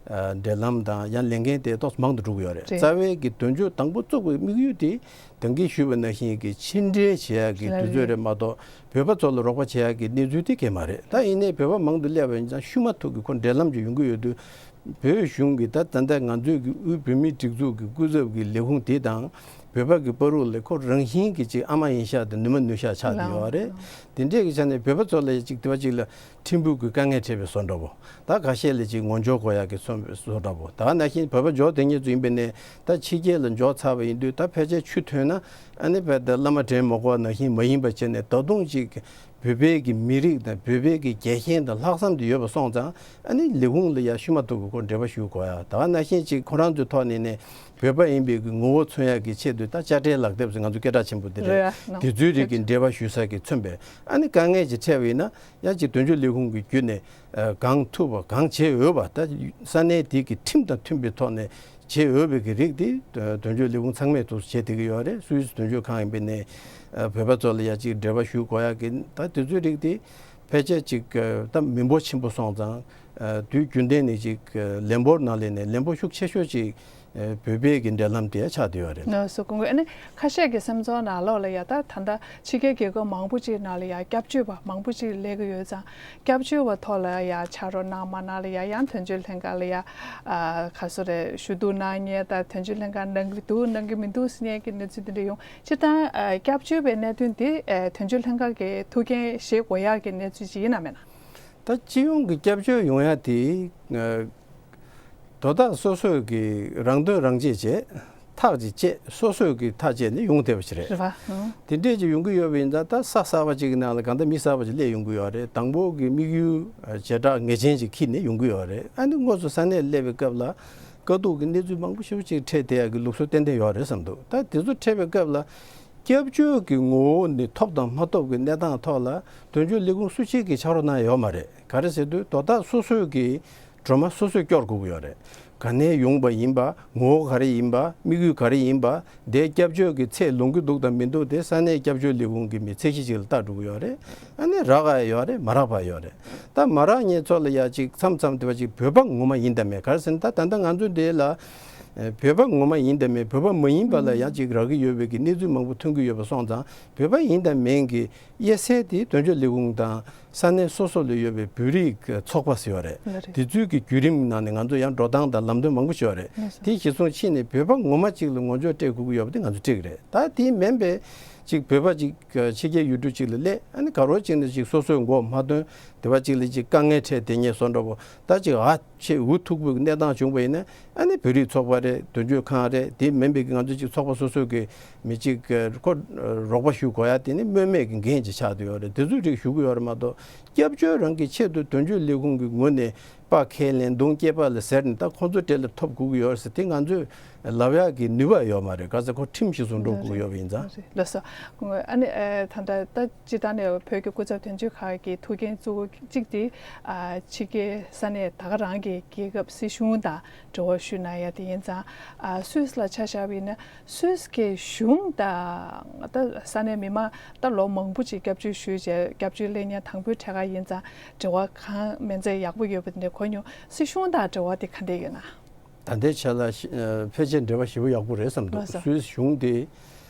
འབྲེལ་ལམ་དང་ཡང་ལས་འགན་དེ་ཏོག་ཙམ་མང་དུ་འགྲོ་གི་ཡོད་རེད། རེད། རྩ་བའི་གི་དོན་གཅོད་དང་པོ་བཙུགས་པའི་དམིགས་ཡུལ་དེ། ད་གིན་ཞུས་པ་ནང་བཞིན་གྱི་ཕྱི་འབྲེལ་བྱེད་ཡག་གི་དུས་ཚོད་རེད་མ་གཏོགས། བོད་པ་ཚོ་ལ་རོགས་པ་བྱེད་ཡག་གི་གནས་ཚུལ་དེ་གང་ཡང་མ་རེད། ད་ཡིན་ནའི་བོད་པ་མང་དུ་སླེབས་པ་ཡིན་ཙང་ཤུ་མ་ཐུག་གི་ཁོ་འབྲེལ་ལམ་ཅིག་ཡོང་གི་ཡོད་དུས། བོད་གཞུང་གིས་ད་ད་ལྟ་ང་ཚོའི་གི་དབུས་བོད་མིའི་སྒྲིག་འཛུགས་ཀྱི་སྐུ་ཚབ་ཀྱི་ལས་ཁུངས་དེ་དང་། བོད་པ་གི་བར་དུ་ལ་ཁོ་རང་བཞིན་གྱི་ཅིག་ཨ་མ་ཡིན་ཤག་དང་ནུ་མ་ནུ་ཤག་ཆགས་བསྡད་ཡོད་རེད། དེ་འདྲས་ཀྱི་ཆ་ནས་བོད་པ་ཚོ་ལ་ཅིག་དེ་བ་ཅིག་ལ་ཕྲན་བུ་གི་དཀའ་ངལ་འཕྲད་པའི་བཟོ་འདྲ་བོ། ད་ཁ་ཤས་ལ་ཅིག་ངོ་སྦྱོར་དགོས་ཡག་གི་བཟོ་འདྲ་བོ། ད་ག་ནང་བཞིན་བོད་པ་འབྱོར་བསྡད་མཁན་ཚོ་ཡིན་པ་ཡིན་ནའི། ད་ཕྱི་རྒྱལ་ལ་འབྱོར་ཚར་བ་ཡིན་དུས། ད་ཕལ་ཆེར་ཆུ་ཐོན་ན་ཨ་ནི་བོད་ད་བླ་མ་དྲན་མ་དགོས་ནང་བཞིན་མ་ཡིན་པ་བྱས་ནས། ད་དུང་ཅིག་བོད་པའི་གི་མི་རིགས་དང་བོད་པའི་གི་རྒྱལ་ཞེན་དང་ལྷག་བསམ་དེ་ཡོད་པ་སོང་ཙང་། ཨ་ནི་ལས་ཁུངས་ལ་ཡ་ཤུ་མ་ཐུག་གི་ཁོ་འབྲེལ་བ་ཞུ་དགོས་ཡ། ད་ག་ནང་བཞིན་ཅིག་ཁོ་རང་ཚོའི་ཐོག་ནས་ནས་བོད་པ་ཡིན་པའི་གི་ངོ་བོ་མཚོན་ཡག་གི་ཆེད་དུ། ད་དཔྱ་ཁྲལ་ལག་དེབ་ཟེར་ང་ཚོ་སྐད་གྲགས་ཆེན་པོ་དེ་རེད། རེད་ཡ། དེ་ཚོའི་རིགས་ཀྱི་འབྲེལ་བ་ཞུ་ས་གི་མཚོན་པའི་ཨ་ནི་དཀའ་ངལ་ཅིག་འཕྲད་པ་ཡིན་ན། ཡང་ཅིག་དོན་གཅོད་ལས་ཁུངས་ཀྱི་བརྒྱུད་ནས་གང་ཐུབ་པ་གང་བྱེད་འོས་པ། ད་ས་གནས་དེ་གི་ཁྲིམས་དང་མཐུན་པའི་ཐོག་ནས་བྱེད་འོས་པའི་གི་རིགས་དེ་དོན་གཅོད་ལས་ཁུངས་ཚང་མས་འདུག་བྱེད་བསྡད་ཀྱི་ཡོད་རེད། སུད་སི་དོན་གཅོད་ཁང་ཡིན་པ་ཡིན་ནའི། བོད་པ་ཚོ་ལ་ཡ་ཅིག་འབྲེལ་བ་ཞུ་དགོས་ཡག་གི། ད་དེ་ཚོའི་རིགས་དེ་ཕལ་ཆེར་ཅིག་ད་མི་འབོར་ཆེན་པོ་སོང་ཙང་། དུས་རྒྱུན་ལྡན་ནས་ཅིག་ལས་འབོར་ནང་ལས་ནས་ལས་འབོར་ཤུགས་ཆེ་ཤོས་ཅིག་བོད་པའི་གི་འབྲེལ་ལམ་དེ་ཆགས་བསྡད་ཡོད་རེད། ལགས་སོ། སྐུ་ངོ། ཨ་ནི་ཁ་ཤས་ཀྱི་སེམས་ཚོར་ནང་ལོགས་ལ་ཡ། ད་ད་ལྟ་ཕྱི་རྒྱལ་རྒྱལ་ཁབ་མང་པོ་ཅིག་ནང་ལ་ཡ་སྐྱབས་བཅོལ་བ་མང་པོ་ཅིག་སླེབས་ཀྱི་ཡོད་ཙང་། སྐྱབས་བཅོལ་བ་ཐོག་ལ་ཡ་ཕྱག་རོགས་གནང་མ་གནང་ལ་ཡ། ཡང་དོན་གཅོད་ལྷན་ཁང་ལ་ཡ་ཨ་ག་ཚོད་རེད་ཞུ་གཏུག་གནང་མཁན་དང་། དོན་གཅོད་ལྷན་ཁང་གནང་གི་འདུག་གནང་གི་མི་འདུག་ཟེར་མཁན་གྱི་གནས་ཚུལ་དེ་འདྲ་ཡོང་། སྤྱིར་བཏང་ཨ་སྐྱབས་བཅོལ་བའི་གནད་དོན་དེ་ཨ་དོན་གཅོད་ལྷན་ཁང་གིས་ཐུགས་འགན་བཞེས་དགོས་ཡག་གི་གནས་ཚུལ་ཅིག་ཡིན་ན་མེད་ན། ད་སྤྱི་ཡོངས་ཀྱི་སྐྱབས་བཅོལ་ཡོང་ཡ་དེ། ཨ་དོ་བདག་སོ་སོས་ཀྱི་རང་དོན་རང་གཅེས་བྱས། ཐག་ཅིག་བཅད། སོ་སོས་ཀྱི་ཐག་བཅད་ནས་ཡོང་བསྡད་པ་ཞིག་རེད། རེད་པ། ཨང་། དེ་འདྲས་ཅིག་ཡོང་གི་ཡོད་པ་ཡིན་ཙང་། ད་ས་གསར་པ་ཅིག་གི་ནང་ལ་གང་ལྟར་མི་གསར་པ་ཅིག་སླེབས་ཡོང་གི་ཡོད་རེད། དང་པོ་གི་དམིགས་ཡུལ་ཨ་བྱེ་བྲག་ངེས་ཅན་ཅིག་འཁྱེར་ནས་ཡོང་གི་ཡོད་རེད། ཨ་ནི་དངོས་སུ་ས་གནས་སླེབས་པའི་སྐབས་ལ་དཀའ་སྡུག་གི་གནས་ཚུལ་མང་པོ་ཞེ་པོ་ཅིག་འཕྲད་བསྡད་ཡག་གི་ལུགས་སྲོལ་ཏན་ཏན་ཡོད་རེད་བསམ་འདུག་ད་དེ་ཚོ་འཕྲད་པའི་སྐབས་ལ། སྐྱབས་བཅོལ་གྱི་ངོ་བོ་ནས་ཐོབ་དང་མ་ཐོབ་ཀྱི་གནས་སྟངས་ཐོག་ལ་དོན་གཅོད་ལས་ཁུངས་སུ་གཅིག་གིས་ཕྱག་རོགས་གནང་ཡོད་མ་རེད། ག་རེ་ཟེར་དུས། དོ་བདག་སོ་སོའི་གི་སྒྲོལ་མ་སོ་སོས་སྐྱོར་དགོས་ཀྱི་ཡོད་རེད། ག་ནས་ཡོང་པ་ཡིན་པ། ངོ་བོ་ག་རེ་ཡིན་པ། དམིགས་ཡུལ་ག་རེ་ཡིན་པ། དེའི་སྐྱབས་བཅོལ་གྱི་ཚད་ལོངས་ཀྱི་འདུག་དང་མི་འདུག་དེ་ས་གནས་སྐྱབས་བཅོལ་ལས་ཁུངས་ཀྱི་མི་ཚད་གཞི་ཅིག་ལ་ལྟ་འགྲོ་གི་ཡོད་རེད། ཨ་ནི་རག་པ་ཡོད་རེད། མ་རག་པ་ཡོད་རེད། ད་མ་རག་མཁན་ཚོ་ལ་ཡ་ཅིག་མཚམས་མཚམས་དེ་བ་ཅིག་བོད་པ་ངོ་མ་ཡིན་དང་མེད། ག་རེ་ཟེར་ན། ད་ད་ལྟ་ང་ཚོ་འདི་ལ་ཨེ་བོད་པ་ངོ་མ་ཡིན་དང་མེད། བོད་པ་མ་ཡིན་པ་ལ་ཡང་ཅིག་རག་གི་ཡོད་པའི་གི་གནས་ཚུལ་མང་པོ་ཐོན་གྱི་ཡོད་པ་སོང་ཙང་། བོད་པ་ཡིན་དང་མིན་གྱི་དབྱེ་གསལ་དེ་དོན་གཅོད་ལས་ཁུངས་དང་ས་གནས་སོ་སོ་ལ་ཡོད་པའི་བོད་རིགས་ཚོགས་པ་ཟེར་བ་རེད། ལགས་རེད། དེ་ཚོའི་གི་བརྒྱུད་རིམ་ནང་ནས་ང་ཚོ་ཡང་འགྲོ་སྟངས་དང་ལམ་སྟོན་མང་པོ་ཞུ་བ་རེད། ལགས་སོ། དེ་གཞིར་བཟུང་བྱས་ནས་བོད་པ་ངོ་མ་ཅིག་ལ་ངོ་སྦྱོར་སྤྲད་དགོས་ཀྱི་ཡོད་པ་དེ་ང་ཚོ་སྤྲད་ཀྱི་རེད། ད་དེ་མིན་པའི་ཅིག་བོད་པ་ཅིག་ཕྱི་རྒྱལ་ཡུལ་གྲུ་ཅིག་ལ་སླེབས། ཨ་ནི་ག་རེ་ཅིག་ནས་ཅིག་སོ་སོའི་མགོ་མ་ཐོན། དེ་བ་ཅིག་ལ་ཅིག་དཀའ་ངལ་འཕྲད་བསྡད་མཁན་བཟོ་འདྲ་བོ། ད་ཅིག་ཨ་ཆེས་འུ་ཐུག་པའི་གནས་སྟངས་བྱུང་བ་ཡིན་ན། ཨ་ནི་བོད་རིགས་ཚོགས་པ་རེད། དོན་གཅོད་ཁང་རེད། དེ་མིན་པའི་གི་ང་ཚོ་ཅིག་ཚོགས་པ་སོ་སོ་གི་མི་ཅིག་ཁོ་རོགས་པ་ཞུ་དགོས་ཡ་དེ་ནི་སྨོས་མེད་ཀྱི་འགན་ཅིག་ཆགས་བསྡད་ཡོད་རེད། དེ་ཚོའི་རིགས་ཞུ་གི་ཡོད་རེད་མ་གཏོགས། སྐྱབས་བཅོལ་རང་གི་ཆེད་དུ་དོན་གཅོད་ལས་ཁུངས་ཀྱི་ངོས་ནས་ དཔའ་ཁས་ལེན་གདོང་སྐྱེས་པ་ལ་ཟེར་ནས་ད་ཁོང་ཚོ་གྲས་ལ་ཐོབ་དགོས་ཀྱི་ཡོད་རེད་ཟེར་དེ་ང་ཚོས་ལབ་ཡག་གི་ནུས་པ་ཡོད་མ་རེད། ག་ཚོད་ཁོ་ཁྲིམས་གཞི་བཟུང་འགྲོ་དགོས་ཀྱི་ཡོད་པ་ཡིན་ཙང་། ལགས་སོ། ཨ་ནི་ཨ་ད་ལྟ་ད་སྤྱིར་བཏང་ནས་བོད་ཀྱི་སྐུ་ཚབ་དོན་གཅོད་ཁག་གི་ཐུགས་འགན་གཙོ་བོ་གཅིག་དེ་ཨ་ཕྱི་རྒྱལ་ས་གནས་ད་ག་རང་གི་རྒྱལ་ཁབ་སྲིད་གཞུང་དང་འབྲེལ་བ་ཞུ་གནང་ཡ་དེ་ཡིན་ཙང་། ཨ་སུད་སི་ལ་ཆ་བཞག་པ་ཡིན་ན་སུད་སི་གི་གཞུང་དང་ད་ས་གནས་མི་མང་ད་ལོ་མང་པོ་ཅིག་སྐྱབས་བཅོལ་ཞུས་བྱས་སྐྱབས་བཅོལ་སླེབས་མཁན་དང་པོའི་གྲས་ཀ་ཡིན་ཙང་འབྲེལ་བ་གང་མིན་ཚད་ཡག་པོ་ཡོད་པ་དེ་འདྲ་གོ་མྱོང་། སྲིད་གཞུང་དང་འབྲེལ་བ་དེ་ག་འདྲ་ཡོད་ན། ད་ལྟའི་ཆ་ལ་ཤི- ཨ་ཕལ་ཆེར་འབྲེལ་བ་ཞེ་པོ་ཡག་པོ་རེད་བསམ་འདུག་ལགས་སོ། སུད་སི་གཞུང་དེ་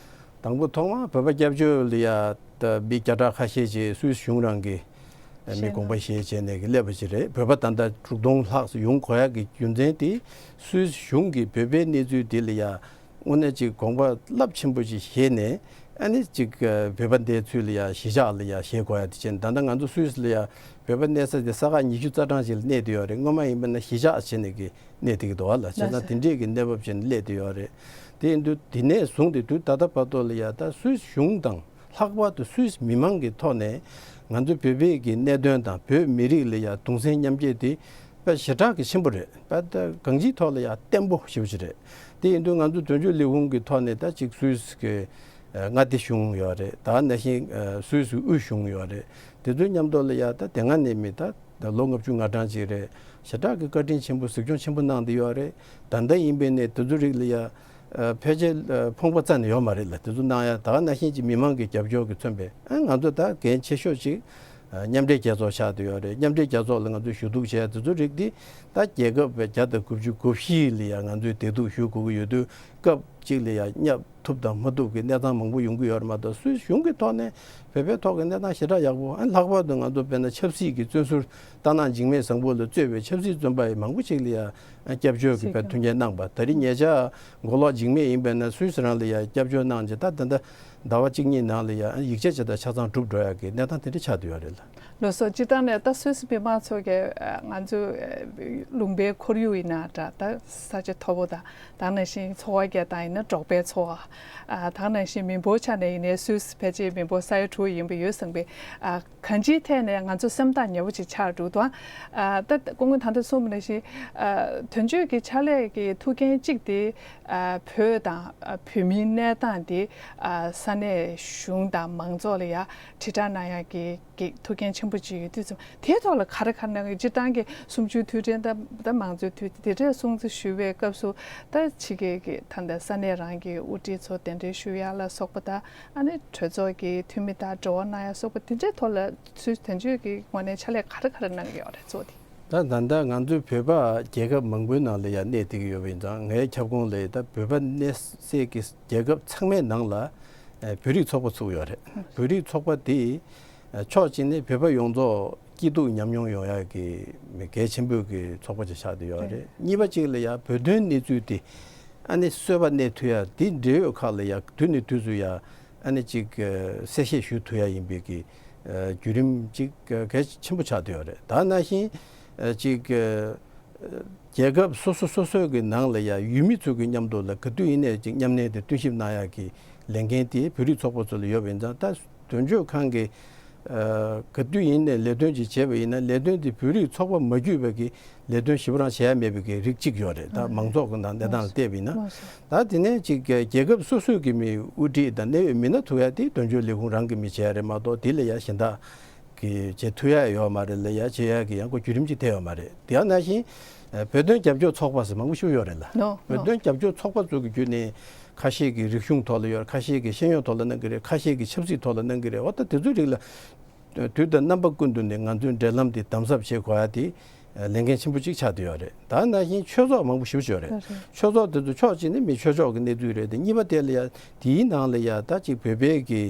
དང་པོ་ཐོག་མར་བོད་པ་སྐྱབས་བཅོལ་ལ་ཡ་ད་མི་བརྒྱ་ཕྲག་ཁ་ཤས་ཅིག་སུད་སི་གཞུང་རང་གི་ཨ་མི་བཤད་དགོངས་པ་ན་བཞེས་བྱས་ནས་གི་སླེབས་པ་ཅིག་རེད། བོད་པ་ད་ལྟ་དྲུག་སྟོང་ལྷག་ཙམ་ཡོང་དགོས་ཡག་གི་རྒྱུ་མཚན་དེ་སུད་སི་གཞུང་གིས་བོད་པའི་གནས་ཚུལ་དེ་ལ་ཡ་དངོས་གནས་ཅིག་དགོངས་པ་རླབས་ཆེན་པོ་ཅིག་བཞེས་ནས་ཨ་ནི་ཅིག་ཨ་བོད་པ་འདིའི་ཚུལ་ལ་ཡ་གཞིས་ཆགས་ལ་ཡ་བཞེས་དགོས་ཡ་དེ་བྱས་ནས། ད་ལྟ་ང་ཚོ་སུད་སི་ལ་ཡ་བོད་པ་གནས་ས་དེ་ས་ཁག་ཉི་ཤུ་རྩ་གྲངས་ཅིག་ལ་གནས་བསྡད་ཡོད་རེད། སྔོན་མ་ཡིན་པ་ན་གཞིས་ཆགས་བྱས་ནས་གི་གནས་བསྡད་ཀྱི་འདུག་བ་ལ། བྱས་ཙང་དེ་འདྲས་ཀྱི་གནས་བབ་བྱས་ནས་སླེབས་བསྡད་ཡོད་རེད། དེ་ཡིན་དུས་དེ་ནས་བཟུང་སྟེ་དུས་ད་ལྟ་བར་དུ་ལ་ཡ་ད་སུད་སི་གཞུང་དང་ལྷག་པར་དུ་སུད་སི་མི་མང་གི་ཐོག་ནས་ང་ཚོ་བོད་པའི་གི་གནད་དོན་དང་བོད་མི་རིགས་ལ་ཡ་གདུང་སེམས་མཉམ་སྐྱེད་དེ་དཔེ་ཞེ་དྲག་གི་ཆེན་པོ་རེད། དཔེ་ད་གང་ཅིའི་ཐོག་ལ་ཡ་བརྟན་པོ་ཞེ་པོ་ཅིག་རེད། དེ་ཡིན་དུས་ང་ཚོ་དོན་གཅོད་ལས་ཁུངས་ཀྱི་ཐོག་ནས་ད་ཅིག་སུད་སི་གི་ཨ་མངའ་སྡེ་གཞུང་ཡོད་རེད། ད་ནང་བཞིན་ཨ་སུད་སི་དབུས་གཞུང་ཡོད་རེད། དེ་ཚོའི་མཉམ་དུ་ལ་ཡ་ད་དེ་སྔ་ནས་མི་ད་ད་ལོ་ལྔ་བཅུ་ང་གྲངས་ཅིག་རེད། ཞེ་དྲག་གི་བཀའ་དྲིན་ཆེན་པོ་གཟིགས་སྐྱོང་ཆེན་པོ་གནང་བསྡད་ཡོད་རེད། ད་ལྟ་ཡིན་པའི་ནས་དེ་ཚོ་རིགས་ལ་ཡ་ཨ་ཕལ་ཆེར་ཨ་ཕོངས་པ་རྩ་ནས་ཡོད་མ་རེད་ལ། དེ་ཚོ་གནང་ཡ་ད་ག་ནང་བཞིན་གྱི་མི་མང་གི་རྒྱབ་སྐྱོར་གྱིས་མཚོན་པའི་ཨ་ང་ཚོ་ད་འགན་ཆེ་ཤོས་ཅིག་ཨ་མཉམ་འབྲེལ་རྒྱལ་ཚོགས་ཆགས་བསྡད་ཡོད་རེད། མཉམ་འབྲེལ་རྒྱལ་ཚོགས་ལ་ང་ཚོས་ཞུ་གཏུག་བྱས་དེ་ཚོ་རིགས་འདི་ད་རྒྱལ་ཁབ་བརྒྱ་དང་དགུ་བཅུ་གོ་བཞི་ལ་ཡ་ང་ཚོས་བདེ་སྡུག་ཞུ་དགོས་ཀྱི་ཡོད་དུས་སྐབས་གཅིག་ལ་ཡ་བསྙབ་ཐུབ་དང་མ་ཐུབ་ཀྱི་གནས་སྟངས་མང་པོ་ཡོང་གི་ཡོད་རེད་མ་གཏོགས། སུད་སི་གཞུང་གི་ཐོག་ནས་བོད་པའི་ཐོག་གི་གནས་སྟངས་ཞེ་དྲག་ཡག་པོ། ཨ་ལྷག་པར་དུ་ང་ཚོ་དཔེར་ན་ཆབ་སྲིད་ཀྱི་བཙོན་ཟུར་སྟག་ནག་འཇིགས་མེད་བཟང་པོ་ལ་གཙོས་པའི་ཆབ་སྲིད་བཙོན་པ་ཡི་མང་པོ་ཞིག་ལ་ཡ་སྐྱབས་བཅོལ་གྱི་བས་མཐུན་རྐྱེན་གནང་པ། ད་རིང་ཉེ་ཆར་མགོ་ལོག་འཇིགས་མེད་ཡིན་པས་ན་སུད་སི་རང་ལ་ཡ་སྐྱབས་བཅོལ་གནང་རྗེས་ད་ད་ལྟ་ཟླ་བ་གཅིག་གཉིས་ནང་ལ་ཡ་ཡིག་ཆ་ཇི་ལྟར་ཆ་ཚང་གྲུབ་འགྲོ་ཡག་གི་གནས་སྟངས་དེ་འདྲ་ཆགས་བསྡད་ཡོད་རེད་ལ། ལགས་སོ། སྤྱིར་བཏང་ནས་ད་སུད་སི་མི་མང་ཚོ་གིས་ཨ་ང་ཚོ་ཨ་ལུང་པའི་ཁོར་ཡུག་ཡིན་ན་འདྲ། ད་ས་ཆ་མཐོ་པོ་དང་ད་ནང་བཞིན་འཚོ་བ་སྐྱེལ་སྟངས་ཡིན་ན་འབྲོག་པའི་འཚོ་བ། ཨ་ད་ནང་བཞིན་མི་འབོར་ཆ་ནས་ཡིན་ནའི་སུད་སི་ཕལ་ཆེར་མི་འབོར་ས་ཡ་དྲུག་ཡིན་པ་ཡོད་བསམ་པས། ཨ་གང་ཅིའི་ཐད་ནས་ང་ཚོ་སེམས་ཐག་ཉེ་པོ་ཅིག་ཆགས་འདུག་ད་ཨ་ད་སྐུ་ངོ་ད་ལྟ་གསུངས་པ་ནང་བཞིན་ཨ་དོན་གཅོད་ཀྱི་ཕྱག་ལས་ཀྱི་ཐུགས་འགན་གཅིག་དེ་ཨ་བོད་དང་ཨ་བོད་མིའི་གནས་སྟངས་དེ་ཨ་ས་གནས་གཞུང་དང་མང་ཚོགས་ལ་ཡ་དྲིལ་བསྒྲགས་གནང་ཡག་གི་གི་ཐུགས་འགན་ཆེན་པོ་ཅིག་ཡོད་དུས་ཙམ་དེའི་ཐོག་ལ་ག་རེ་ག་རེ་གནང་གི། སྤྱིར་བཏང་གི་གསུམ་བཅུའི་དུས་དྲན་དང་ད་མང་གཙོའི་དུས་དེ་འདྲའི་སྲུང་བརྩི་ཞུ་བའི་སྐབས་སུ་ད་ཕྱི་རྒྱལ་གྱི་ད་ལྟ་ས་གནས་རང་གི་དབུ་ཁྲིད་ཚོ་གདན་འདྲེན་ཞུ་ཡག་ལ་སོགས་པ་དང་ཨ་ནི་གྲོས་ཚོགས་ཀྱི་འཐུས་མི་དང་འབྲེལ་བ་གནང་ཡག་སོགས་པ་དེ་འདྲའི་ཐོག་ལ་ཚུལ་དོན་གཅོད་ཀྱི་ངོས་ནས་ཕྱག་ལས་ག་རེ་ག་རེ་གནང་གི་ཡོད་རེད་གཙོ་བོ་དེ། ད་ད་ལྟ་ང་ཚོའི་བོད་པ་རྒྱལ་ཁབ་མང་པོའི་ནང་ལ་ཡང་གནས་བསྡད་ཀྱི་ཡོད་པ་ཡིན་ཙང་ངའི་ཁྱབ་ཁོངས་ལ་ད་བོད་པ་གནས་སའི་གི་རྒྱལ་ཁབ་ཚང་མའི་ནང་ལ་ཨ་བོད་རིགས་ཚོགས་པ་ཚུགས་ཡོད་རེད། བོད་རིགས་ཚོགས་པ་དེ་ཕྱོགས་གཅིག་ནས་བོད་པ་ཡོངས་རྫོགས་སྐྱིད་སྡུག་མཉམ་མྱོང་ཡོང་ཡག་གི་གལ་ཆེན་པོའི་གི་ཚོགས་པ་ཅིག་ཆགས་བསྡད་ཡོད་རེད། གཉིས་པ་གཅིག་ལ་ཡང་བོད་དོན་གནས་ཚུལ་དེ་ཨ་ནི་གསོལ་བ་གནས་ཐུབ་ཡག་དེ་འབྲེལ་ཡོད་ཁག་ལ་ཡང་དུས་ནས་དུས་སུ་ཡང་ཨ་ནི་ཅིག་གསལ་བཤད་ཞུ་ཐུབ་ཡག་ཡིན་པའི་གི་བརྒྱུད་རིམ་ཅིག་གལ་ཆེན་པོ་ཆགས་བསྡད་ཡོད་རེད། ད་ནང་བཞིན་ཅིག་རྒྱལ་ཁབ་སོ་སོ་སོ་སོའི་གི་ནང་ལ་ཡང་ཡུལ་མི་ཚོ་གི་མཉམ་དུ་ལ་ག་དུས་ཡིན་ནའི་ཅིག་མཉམ་གནས་དེ་བསྟུན་ཞིབ་གནང་ཡག་གི་ལས་འགན་དེ་བོད་རིགས་ཚོགས་པ་ཚོ་ལ་ཡོད་པ་ཡིན་ཙང་། ད་དོན་གཅོད་ཁང་གི་ཨ་ག་དུས་ཡིན་ནའི་ལས་དོན་ཅིག་བྱས་པ་ཡིན་ན་ལས་དོན་དེ་བོད་རིགས་ཚོགས་པ་མ་བརྒྱུད་པའི་གི་ལས་དོན་ཞེ་པོ་རང་བྱེད་ཡ་མེད་པའི་གི་རིགས་གཅིག་ཡོད་རེད། ད་མང་ཚོགས་ཀྱི་ནང་གནས་སྟངས་ལ་བལྟས་པ་ཡིན་ན། ད་དེ་ནས་ཅིག་རྒྱལ་ཁབ་སོ་སོའི་གི་མི་དབུ་ཁྲིད་དང་གནད་ཡོད་མི་སྣ་ཐུག་ཡ་དེ་དོན་གཅོད་ལས་ཁུངས་རང་གི་མི་བྱེད་ཡ་རེད་མ་གཏོགས། དེ་ལ་ཡ་གཞན་དག་གི་བྱེད་ཐུབ་ཡ་ཡོད་མ་རེད་ལ། ཡ་བྱེད་ཡ་གི་ཡང་ཁོ་བརྒྱུད་རིམ་ཅིག་ཐེ་ཡོད་མ་རེད། དེ་ཡང་ནང་བཞིན་བོད་དོན་རྒྱབ་སྐྱོར་ཚོགས་པ་ཟེར་མང་པོ་ཞིག་ཡོད་རེད་ལ། བོད་དོན་རྒྱབ་སྐྱོར་ཚོགས་པ་ཚོ་གི་བརྒྱུད་ནས་ཁ་ཤས་ཀྱི་རིག་གཞུང་ཐོག་ལ་ཡོད་རེད། ཁ་ཤས་ཀྱི་ཤེས་ཡོན་ཐོག་ལ་གནང་གི་རེད། ཁ་ཤས་ཀྱི་ཆབ་སྲིད་ཐོག་ལ་གནང་གི་རེད། འོ་ད་དེ་ཚོའི་རིགས་ལ་དུས་དང་རྣམ་པ་ཀུན་ཏུ་ནས་ང་ཚོའི་འབྲེལ་ལམ་དེ་དམ་ཟབ་བྱེད་དགོས་ཡ་དེ་ལས་འགན་ཆེན་པོ་གཅིག་ཆགས་བསྡད་ཡོད་རེད། ད་ནང་བཞིན་ཆོས་ཚོགས་མང་པོ་ཞེ་པོ་ཅིག་ཡོད་རེད། ཆོས་ཚོགས་དེ་ཚོ་ཕྱོགས་གཅིག་ནས་མི་ཆོས་ཕྱོགས་ཀྱི་གནས་ཚུལ་རེད་དེ། གཉིས་པ་དེ་ལ་ཡ་དེའི་ནང་ལ་ཡ་ད་ཅིག་བོད་པའི་གི་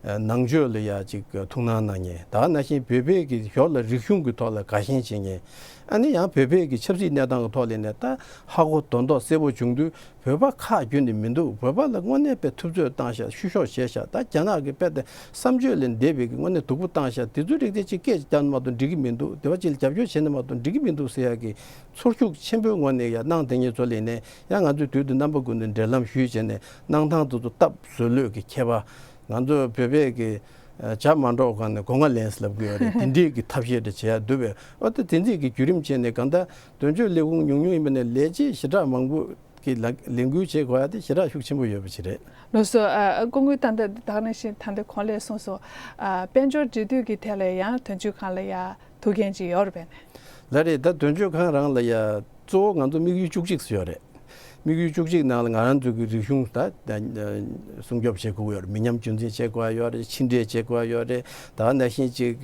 ནང་ཆོས་ལ་ཡ་ཅིག་ཐུགས་སྣང་གནང་མཁན། ད་ནང་བཞིན་བོད་པའི་གི་ཞོར་ལ་རིག་གཞུང་གི་ཐོག་ལ་དགའ་ཞེན་བྱེད་མཁན། ཨ་ནི་ཡང་བོད་པའི་གི་ཆབ་སྲིད་གནས་སྟངས་ཀྱི་ཐོག་ལ་ནས་ད་ཧ་གོ་དོན་རྟོགས་གསལ་པོ་བྱུང་དུས། བོད་པ་ཁག་རྒྱུན་ནས་མི་འདུག་བོད་པ་ལ་དངོས་གནས་དཔེ་ཐུབ་ཚོད་བཏང་ཤག་བཤུ་གཞོག་བྱས་ཤག་ད་རྒྱ་ནག་གི་དཔེ་དེ་བསམ་སྤྱོད་ལས་འདས་པའི་གི་དངོས་གནས་སྡུག་པོ་བཏང་ཤག་དེ་ཚོའི་རིགས་དེ་ཅིག་སྐད་ཅིག་རྒྱག་ན་མ་གཏོགས་འགྲིག་གི་མི་འདུག་དེ་བ་ཅིག་ལ་རྒྱབ་སྐྱོར་བྱས་ན་མ་གཏོགས་འགྲིག་གི་མི་འདུག་ཟེར་ཡག་གི་ཚོར་ཤུགས་ཆེན་པོའི་ངོས་ནས་ཡ་གནང་དེ་ངེད་ཚོ་ལས་ནས་ཡང་ང་ཚོས་དུས་དང་རྣམ་པ་ཀུན་ཏུ་འབྲེལ་ལམ་ཞུས་བྱས་ནས་གནང་སྟངས་དེ་ཚོ་སྟབས་བཟོ་ལོས་ཀྱི་ཁྱད་པར། ང་ཚོ་བོད་པའི་གི་ ཇ་མ་འདྲོག་གོང་ནས་སྒོ་ང་ལེན་ལབ་གི་ཡོད་རེད། དེ་འདྲའི་གི་ཐབས་ཤེས་དེ་བྱེད་ཡ་འདུག་པས། ཨོ་ད་དེ་འདྲའི་གི་བརྒྱུད་རིམ་བྱས་ནས་གང་ལྟར་དོན་གཅོད་ལས་ཁུངས་ཉུང་ཉུང་ཡིན་པ་ནས་ལས་བྱེད་ཞེ་དྲག་མང་པོ་གི་ལ་ལས་འགུལ་བྱེད་དགོས་ཡ་དེ་ཞེ་དྲག་ཤུགས་ཆེན་པོ་ཡོད་པ་ཞིག་རེད། ལགས་སོ། ཨ་སྐུ་ངོ་ད་ལྟ་ད་ག་ནང་བཞིན་ད་ལྟ་གོང་ལ་གསུངས་སོང་། ཨ་དཔལ་འབྱོར་འབྲེལ་མཐུད་ཀྱི་ཐད་ལ་ཡང་དོན་གཅོད་ཁང་ལ་ཡ་ཐུགས་འགན་ཅིག་ཡོད་རེད་པས་ནས། ལགས་རེད། ད་དོན་གཅོད་ཁང་རང་ལ་ཡ་གཙོ་བོ་ང་ཚོ་དམིགས་ཡུལ་བཅུ་གཅིག་ཡོད་རེད། དམིགས་ཡུལ་བཅུ་གཅིག་ནང་ལ་ང་རང་ཚོ་གི་རིག་གཞུང་ད་ད་སྲུང་སྐྱོབ་བྱེད་དགོས་ཡོད་རེད། མི་ཉམས་རྒྱུན་འཛིན་བྱེད་དགོས་ཡ་ཡོད་རེད། ཕྱི་འབྲེལ་བྱེད་དགོས་ཡ་ཡོད་རེད། ད་ནང་བཞིན་ཅིག་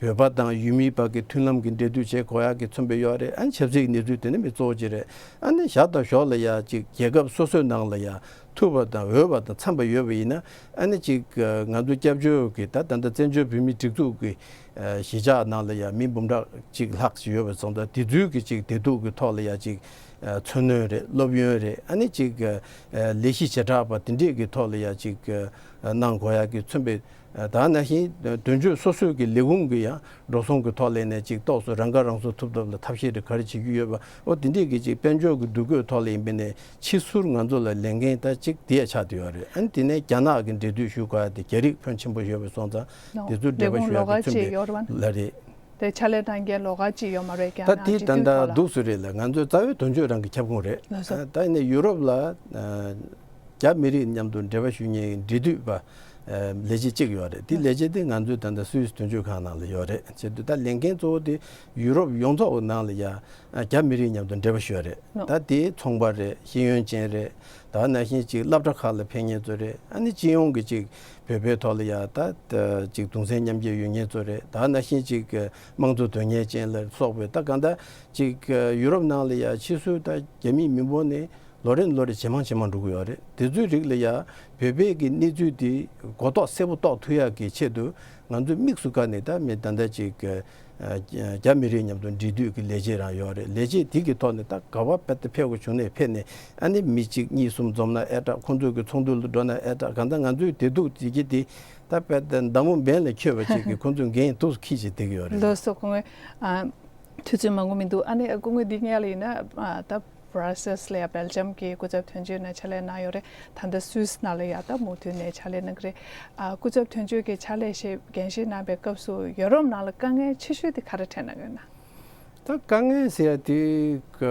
བོད་པ་དང་ཡུལ་མིའི་བར་གྱི་མཐུན་ལམ་གྱི་འབྲེལ་མཐུད་བྱེད་དགོས་ཡ་གི་མཚོན་པ་ཡོད་རེད། ཨ་ནི་ཆབ་སྲིད་ཀྱི་གནས་ཚུལ་དེ་ནི་མི་གཙོ་བོ་ཅིག་རེད། ཨ་ནི་ཞར་དང་ཞོར་ལ་ཡ་ཅིག་རྒྱལ་ཁབ་སོ་སོའི་ནང་ལ་ཡ་ཐུབ་པ་དང་འོས་པ་དང་འཚམས་པ་ཡོད་པ་ཡིན་ན། ཨ་ནི་ཅིག་ང་ཚོ་སྐྱབས་བཅོལ་གྱི་ད་ད་ལྟ་བཙན་བྱོལ་བོད་མིའི་སྒྲིག་འཛུགས་ཀྱི་གཞིས་ཆགས་ནང་ལ་ཡ་མི་འབུམ་ཕྲག་གཅིག་ལྷག་ཅིག་ཡོད་པ་སོང་ཙང་། དེ་ཚོའི་གི་ཅིག་བདེ་སྡུག་གི་ཐོག་ལ་ཡ་ཅིག་མཚོན་ནུས་རེད། སློབ་ཡོན་རེད། ཨ་ནི་ཅིག་ལས་གཞི་བྱེ་བྲག་པ་དེ་འདྲས་ཀྱི་ཐོག་ལ་ཡ་ཅིག་གནང་དགོས་ཡ་གི་མཚོན་པའི། ད་ནང་བཞིན་དོན་གཅོད་སོ་སོའི་གི་ལས་ཁུངས་ཀྱི་ཡང་འགྲོ་སོང་གི་ཐོག་ལས་ནས་ཅིག་ཏོག་ཙམ་རང་ཁ་རང་གསོ་ཐུབ་ཐབས་ལ་ཐབས་ཤེས་དེ་ག་རེ་བྱེད་རྒྱུ་ཡོད་པ། ཨོ་དེ་འདྲས་ཀྱི་ཅིག་དཔལ་འབྱོར་གྱི་འདུ་འགོད་ཐོག་ལ་ཡིན་པ་ནས་ཕྱི་ཟུར་ང་ཚོ་ལ་ལས་འགན་ད་ཅིག་དེ་ཡ་ཆགས་བསྡད་ཡོད་རེད། ཨ་ནི་དེ་ནས་རྒྱ་ནག་གི་འབྲེལ་མཐུད་ཞུ་དགོས་ཡ་དེ་རྒྱ་རིགས་ཕོན་ཆེན་པོ་ཡོད་པ་སོང་ཙང་། དེ་ཚོ་འབྲེལ་བ་ཞུ་ཡ་གི་མཚོན་པའི་ལ་རེད། དེ་ཕྱག་ལས་གནང་མཁན་ལོགས་ཀ་ཅིག་ཡོད་མ་རེད། རྒྱ་ད་ནག་དེ་ད་སྤྱི་འཐུས་ལྟར་ཐོག་ལ་འདུག་སུ་རེད་ལ། ང་ཚོའི་རྩ་བའི་དོན་གཅོད་རང་གི་ཁྱབ་ཁོངས་རེད། ལགས་སོ། ད་ཡིན་ནའི་ཡུ་རོབ་ལ་རྒྱ་མི་རིགས་མཉམ་དུ་འབྲེལ་བ་ཞུ་མཁན་འབྲེལ་མཐུད་པ་ལས་བྱེད་གཅིག་ཡོད་རེད། དེ་ལས་བྱེད་དེ་ང་ཚོའི་ད་ལྟ་སུད་སི་དོན་གཅོད་ཁང་ནང་ལ་ཡོད་རེད། བྱེད་དུས་ད་ལས་འགན་གཙོ་བོ་དེ་ཡུ་རོབ་ཡོངས་རྫོགས་ནང་ལ་ཡ་རྒྱ་མི་རིགས་མཉམ་དུ་འབྲེལ་བ་ཞུ་ཡ་རེད། ད་དེ་ཚོང་པ་རེད། ཤེས་ཡོན་ཅན་རེད། ད་ནང་བཞིན་ཅིག་སློབ་གྲྭ་ཁག་ལ་ཕེབས་མཁན་ཚོ་རེད། ཨ་ནི་སྤྱི་ཡོངས་ཀྱི་ཅིག་བོད་པའི་ཐོག་ལ་ཡ་ད་ཅིག་གདུང་སེམས་མཉམ་སྐྱེད་ཡོད་མཁན་ཚོ་རེད། ད་ནང་བཞིན་ཅིག་དམངས་གཙོ་དོན་གཉེར་ཅན་ལ་སོགས་པའི། ད་གང་ལྟར་ཅིག་ཡུ་རོབ་ནང་ལ་ཡ་ཕྱིས་སུ་ད་རྒྱ་མིའི་མི་འབོར་ནི་ལོ་རེ་ལོ་རེ་ཇེ་མང་ཇེ་མང་འགྲོ་གི་ཡོད་རེད། དེ་ཚོའི་རིགས་ལ་ཡ་བོད་པའི་གི་གནས་ཚུལ་དེ་གོ་རྟོགས་གསལ་པོ་རྟོགས་ཐུབ་ཡག་གི་ཆེད་དུ་ང་ཚོས་དམིགས་སུ་བཀར་ནས། ད་མི་ད་ལྟ་ཅིག་རྒྱ་མི་རིགས་མཉམ་དུ་འབྲེལ་མཐུད་ཀྱི་ལས་བྱེད་རང་ཡོད་རེད། ལས་བྱེད་དེ་གི་ཐོག་ནས་ད་ག་བ་དཔེ་ད་ཕེབས་དགོས་བྱུང་ནས་ཕེབས་ནས། ཨ་ནི་མི་གཅིག་གཉིས་གསུམ་འཛོམས་ན་ཨེ་དྲག་ཁོང་ཚོ་གི་ཚོགས་འདུ་ལ་འགྲོ་ན་ཨེ་དྲག་གང་ལྟར་ང་ཚོའི་བདེ་སྡུག་དེ་གི་དེ་ད་དཔེ་ད་མདའ་མོ་འབེན་ལ་འཁྱོལ་བ་ཅིག་གི་ཁོང་ཚོས་འགན་ཐུགས་སུ་འཁྱེར་བྱས་བསྡད་ཀྱི་ཡོད་རེད། ལགས་སོ། སྐུ་ངོ་ཨ་དུས་ཚོད་མང་པོ་མི་འདུག་ཨ་ནི་སྐུ་ངོ་འདི་སྔོན་ལ་ཡིན་ན་ཨ་ད་Brussels་ལ་ཡ་སྦེལ་ཇམ་གྱི་སྐུ་ཚབ་དོན་གཅོད་ནས་ཕྱག་ལས་གནང་ཡོད་རེད། ད་ལྟ་སུད་སི་ནང་ལ་ཡ་ད་མུ་མཐུད་ནས་ཕྱག་ལས་གནང་གི་རེད། ཨ་སྐུ་ཚབ་དོན་གཅོད་ཀྱི་ཕྱག་ལས་བཞེས་འགན་བཞེས་གནང་བའི་སྐབས་སུ་ཡོ་རོབ་ནང་ལ་དཀའ་ངལ་ཆེ་ཤོས་དེ་ག་རེ་འཕྲད་གནང་ཡོད་ན། ད་དཀའ་ངལ་ཟེར་ཡ་དེ་ཀ་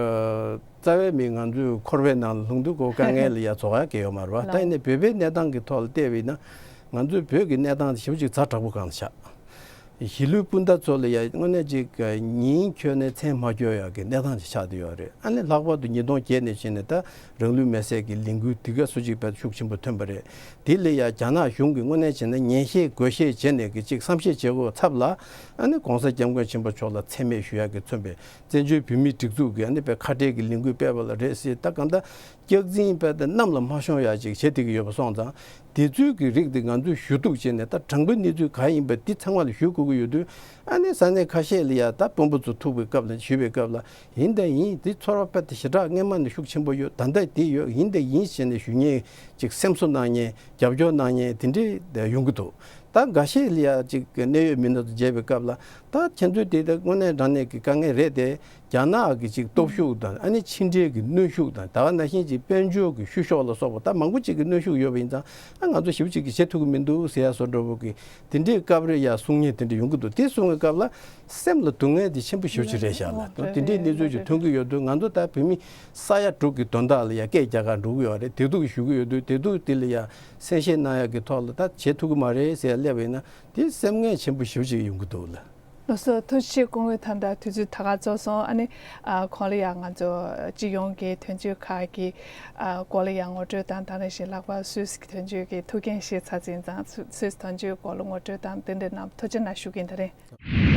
རྩ་བའི་མི་ང་ཚོའི་འཁོར་བའི་ནང་ལ་ལྷུང་དུས་ཀོ་དཀའ་ངལ་ལ་ཡ་རྫོགས་ཡ་གི་ཡོད་མ་རེད་པ། ད་ཡིན་ནའི་བོད་པའི་གནས་སྟངས་ཀྱི་ཐོག་ལ་བལྟས་པ་ཡིན་ན། ང་ཚོའི་བོད་ཀྱི་གནས་སྟངས་དེ་ཞེ་པོ་ཅིག་ཛ་དྲག་པོ་སྒང་ལ་ཆགས། གཞིས་ལུས་སྤུན་ཟླ་ཚོ་ལ་ཡ་དངོས་གནས་ཅིག་ཉིན་འཁྱོལ་ནས་མཚན་མ་འཁྱོལ་ཡག་གི་གནས་སྟངས་ཅིག་ཆགས་བསྡད་ཡོད་རེད། ཨ་ནི་ལྷག་པར་དུ་ཉིས་སྟོང་བརྒྱད་ནས་བྱས་ནས་ད་རང་ལུས་མེར་སྲེག་གི་ལས་འགུལ་དེ་ག་སུ་གཅིག་དཔེ་ཤུགས་ཆེན་པོ་ཐོན་པ་རེད། དེ་ལ་ཡ་རྒྱ་ནག་གཞུང་གིས་དངོས་གནས་བྱས་ན་ཉན་ཤེས་དགོས་ཤེས་བྱས་ནས་གི་ཅིག་བསམ་ཤེས་བྱེད་དགོས་ཚབ་ལ། ཨ་ནི་༸གོང་ས་༸སྐྱབས་མགོན་ཆེན་པོ་མཆོག་ལ་མཚན་སྨད་ཞུ་ཡག་གི་མཚོན་པའི་བཙན་བྱོལ་བོད་མིའི་སྒྲིག་འཛུགས་ཀྱི་ཨ་ནི་དཔེ་ཁ་བྲལ་གྱི་ལས་འགུལ་སྤེལ་བ་ལ་རེད་ཟེར། ད་གང་ལྟར་སྐྱག་རྫུན་དཔེ་ད་གནམ་ལ་མ་ཤོང་ཡག་ཅིག་བྱེད་བསྡད་ཀྱི་ཡོད་པ་སོང་ཙང་། དེ་ཚོའི་གི་རིགས་དེ་ང་ཚོས་ཞུ་གཏུག་བྱས་ནས། ད་དྲང་པོའི་གནས་ཚུལ་ག་ཡིན་པ་འདི་ཚང་མ་ལ་ཞུ་དགོས་ཀྱི་ཡོད་དུས། ཨ་ནི་ས་གནས་ཁ་ཤས་ལ་ཡ་ད་དཔོན་པོ་ཚོ་ཐུག་པའི་སྐབས་ལ་ཞུ་བའི་སྐབས་ལ། ཡིན་དང་ཡིན། འདི་ཚོར་བ་དཔེ་ད་ཞེ་དྲག་སྔན་མ་ནས་ཤུགས་ཆེན་པོ་ཡོད། ད་ལྟ་འདི་ཡོད། ཡིན་དང་ཡིན་བྱས་ནས་ཞུ་མཁན་ཅིག་སེམས་གསོ་གནང་མཁན། རྒྱབ་སྐྱོར་གནང་མཁན་དེ་འདྲས་ཡོང་གི་འདུག་ད་འགའ་ཤས་ལ་ཡ་ཅིག་གནད་ཡོད་མི་སྣ་ཚོ་མཇལ་བའི་སྐབས་ལ། ད་ཁྱེད་ཚོའི་དེ་ད་དངོས་གནས་དྲང་གནས་ཀྱི་དཀའ་ངལ་རེད་དེ། རྒྱ་ནག་གི་ཅིག་སྟོབས་ཤུགས་དང་། ཨ་ནི་ཕྱི་འབྲེལ་གྱི་གནོན་ཤུགས་དང་། ད་ག་ནང་བཞིན་ཅིག་དཔལ་འབྱོར་གྱི་བཤུ་གཞོག་ལ་སོགས་པ་ད་མང་པོ་ཅིག་གི་གནོན་ཤུགས་ཡོད་པ་ཡིན་ཙང་། ཨ་ང་ཚོ་ཞེ་པོ་ཅིག་གིས་བྱེད་ཐུབ་ཀྱི་མི་འདུག་ཟེར་ཡ་བཟོ་འདྲ་བོ་གི་དེ་འདྲའི་སྐབས་རེ་ཡ་གསུང་མཁན་དེ་འདྲ་ཡོང་གི་འདུག་དེ་གསུང་བའི་སྐབས་ལ་སེམས་ལ་སྡུག་བསྔལ་དེ་ཆེན་པོ་ཞེ་པོ་ཅིག་རེད་ཤག་ལ། ཨོ་དེ་འདྲའི་གནས་ཚུལ་ཅིག་ཐོན་གྱི་ཡོད་དུས། ང་ཚོ་ད་བོད་མི་ས་ཡ་དྲུག་གི་དོན་དག་ལ་ཡ་སྐད་རྒྱག་གར་འགྲོ་གི་ཡོད་རེད། བདེ་སྡུག་ཞུ་གི་ཡོད་དུས། བདེ་སྡུག་དེ་ལ་ཡ་གསན་བཞེས་གནང་ཡག་གི་ཐོག་ལ་ད་བྱེད་ཐུབ་ཀྱི་མ་རེད་ཟེར་ཡ་སླེབས་པ་ཡིན་ན། དེ་སེམས་ངལ་ཆེན་པོ་ཞེ་པོ་ཅིག་ཡོང་གི་འདུག་ལ། ལགས་སོ། ཐུགས་རྗེ་ཆེ་སྐུ་ངོ། ད་ལྟ་དུས་ཚོད་ད་ག་རྫོགས་སོང་། ཨ་ནི་ཨ་གོང་ལ་ཡང་ང་ཚོ་སྤྱི་ཡོངས་ཀྱི་དོན་གཅོད་ཁག་གི་ཨ་སྐོར་ལ་ཡང་ངོ་སྤྲོད་དང་། ད་ནང་བཞིན་ལྷག་པར་སུད་སི་གི་དོན་གཅོད་ཀྱི་ཐུགས་འགན་བཞེས་ཚར་ཟིན་ཙང་། སུད་སི་དོན་གཅོད་སྐོར་ལ་ངོ་སྤྲོད་དང་དེ་འདྲ་གནང་། ཐུགས་རྗེ་གནང་ཞུ་གི་ཡིན། ད་རིང་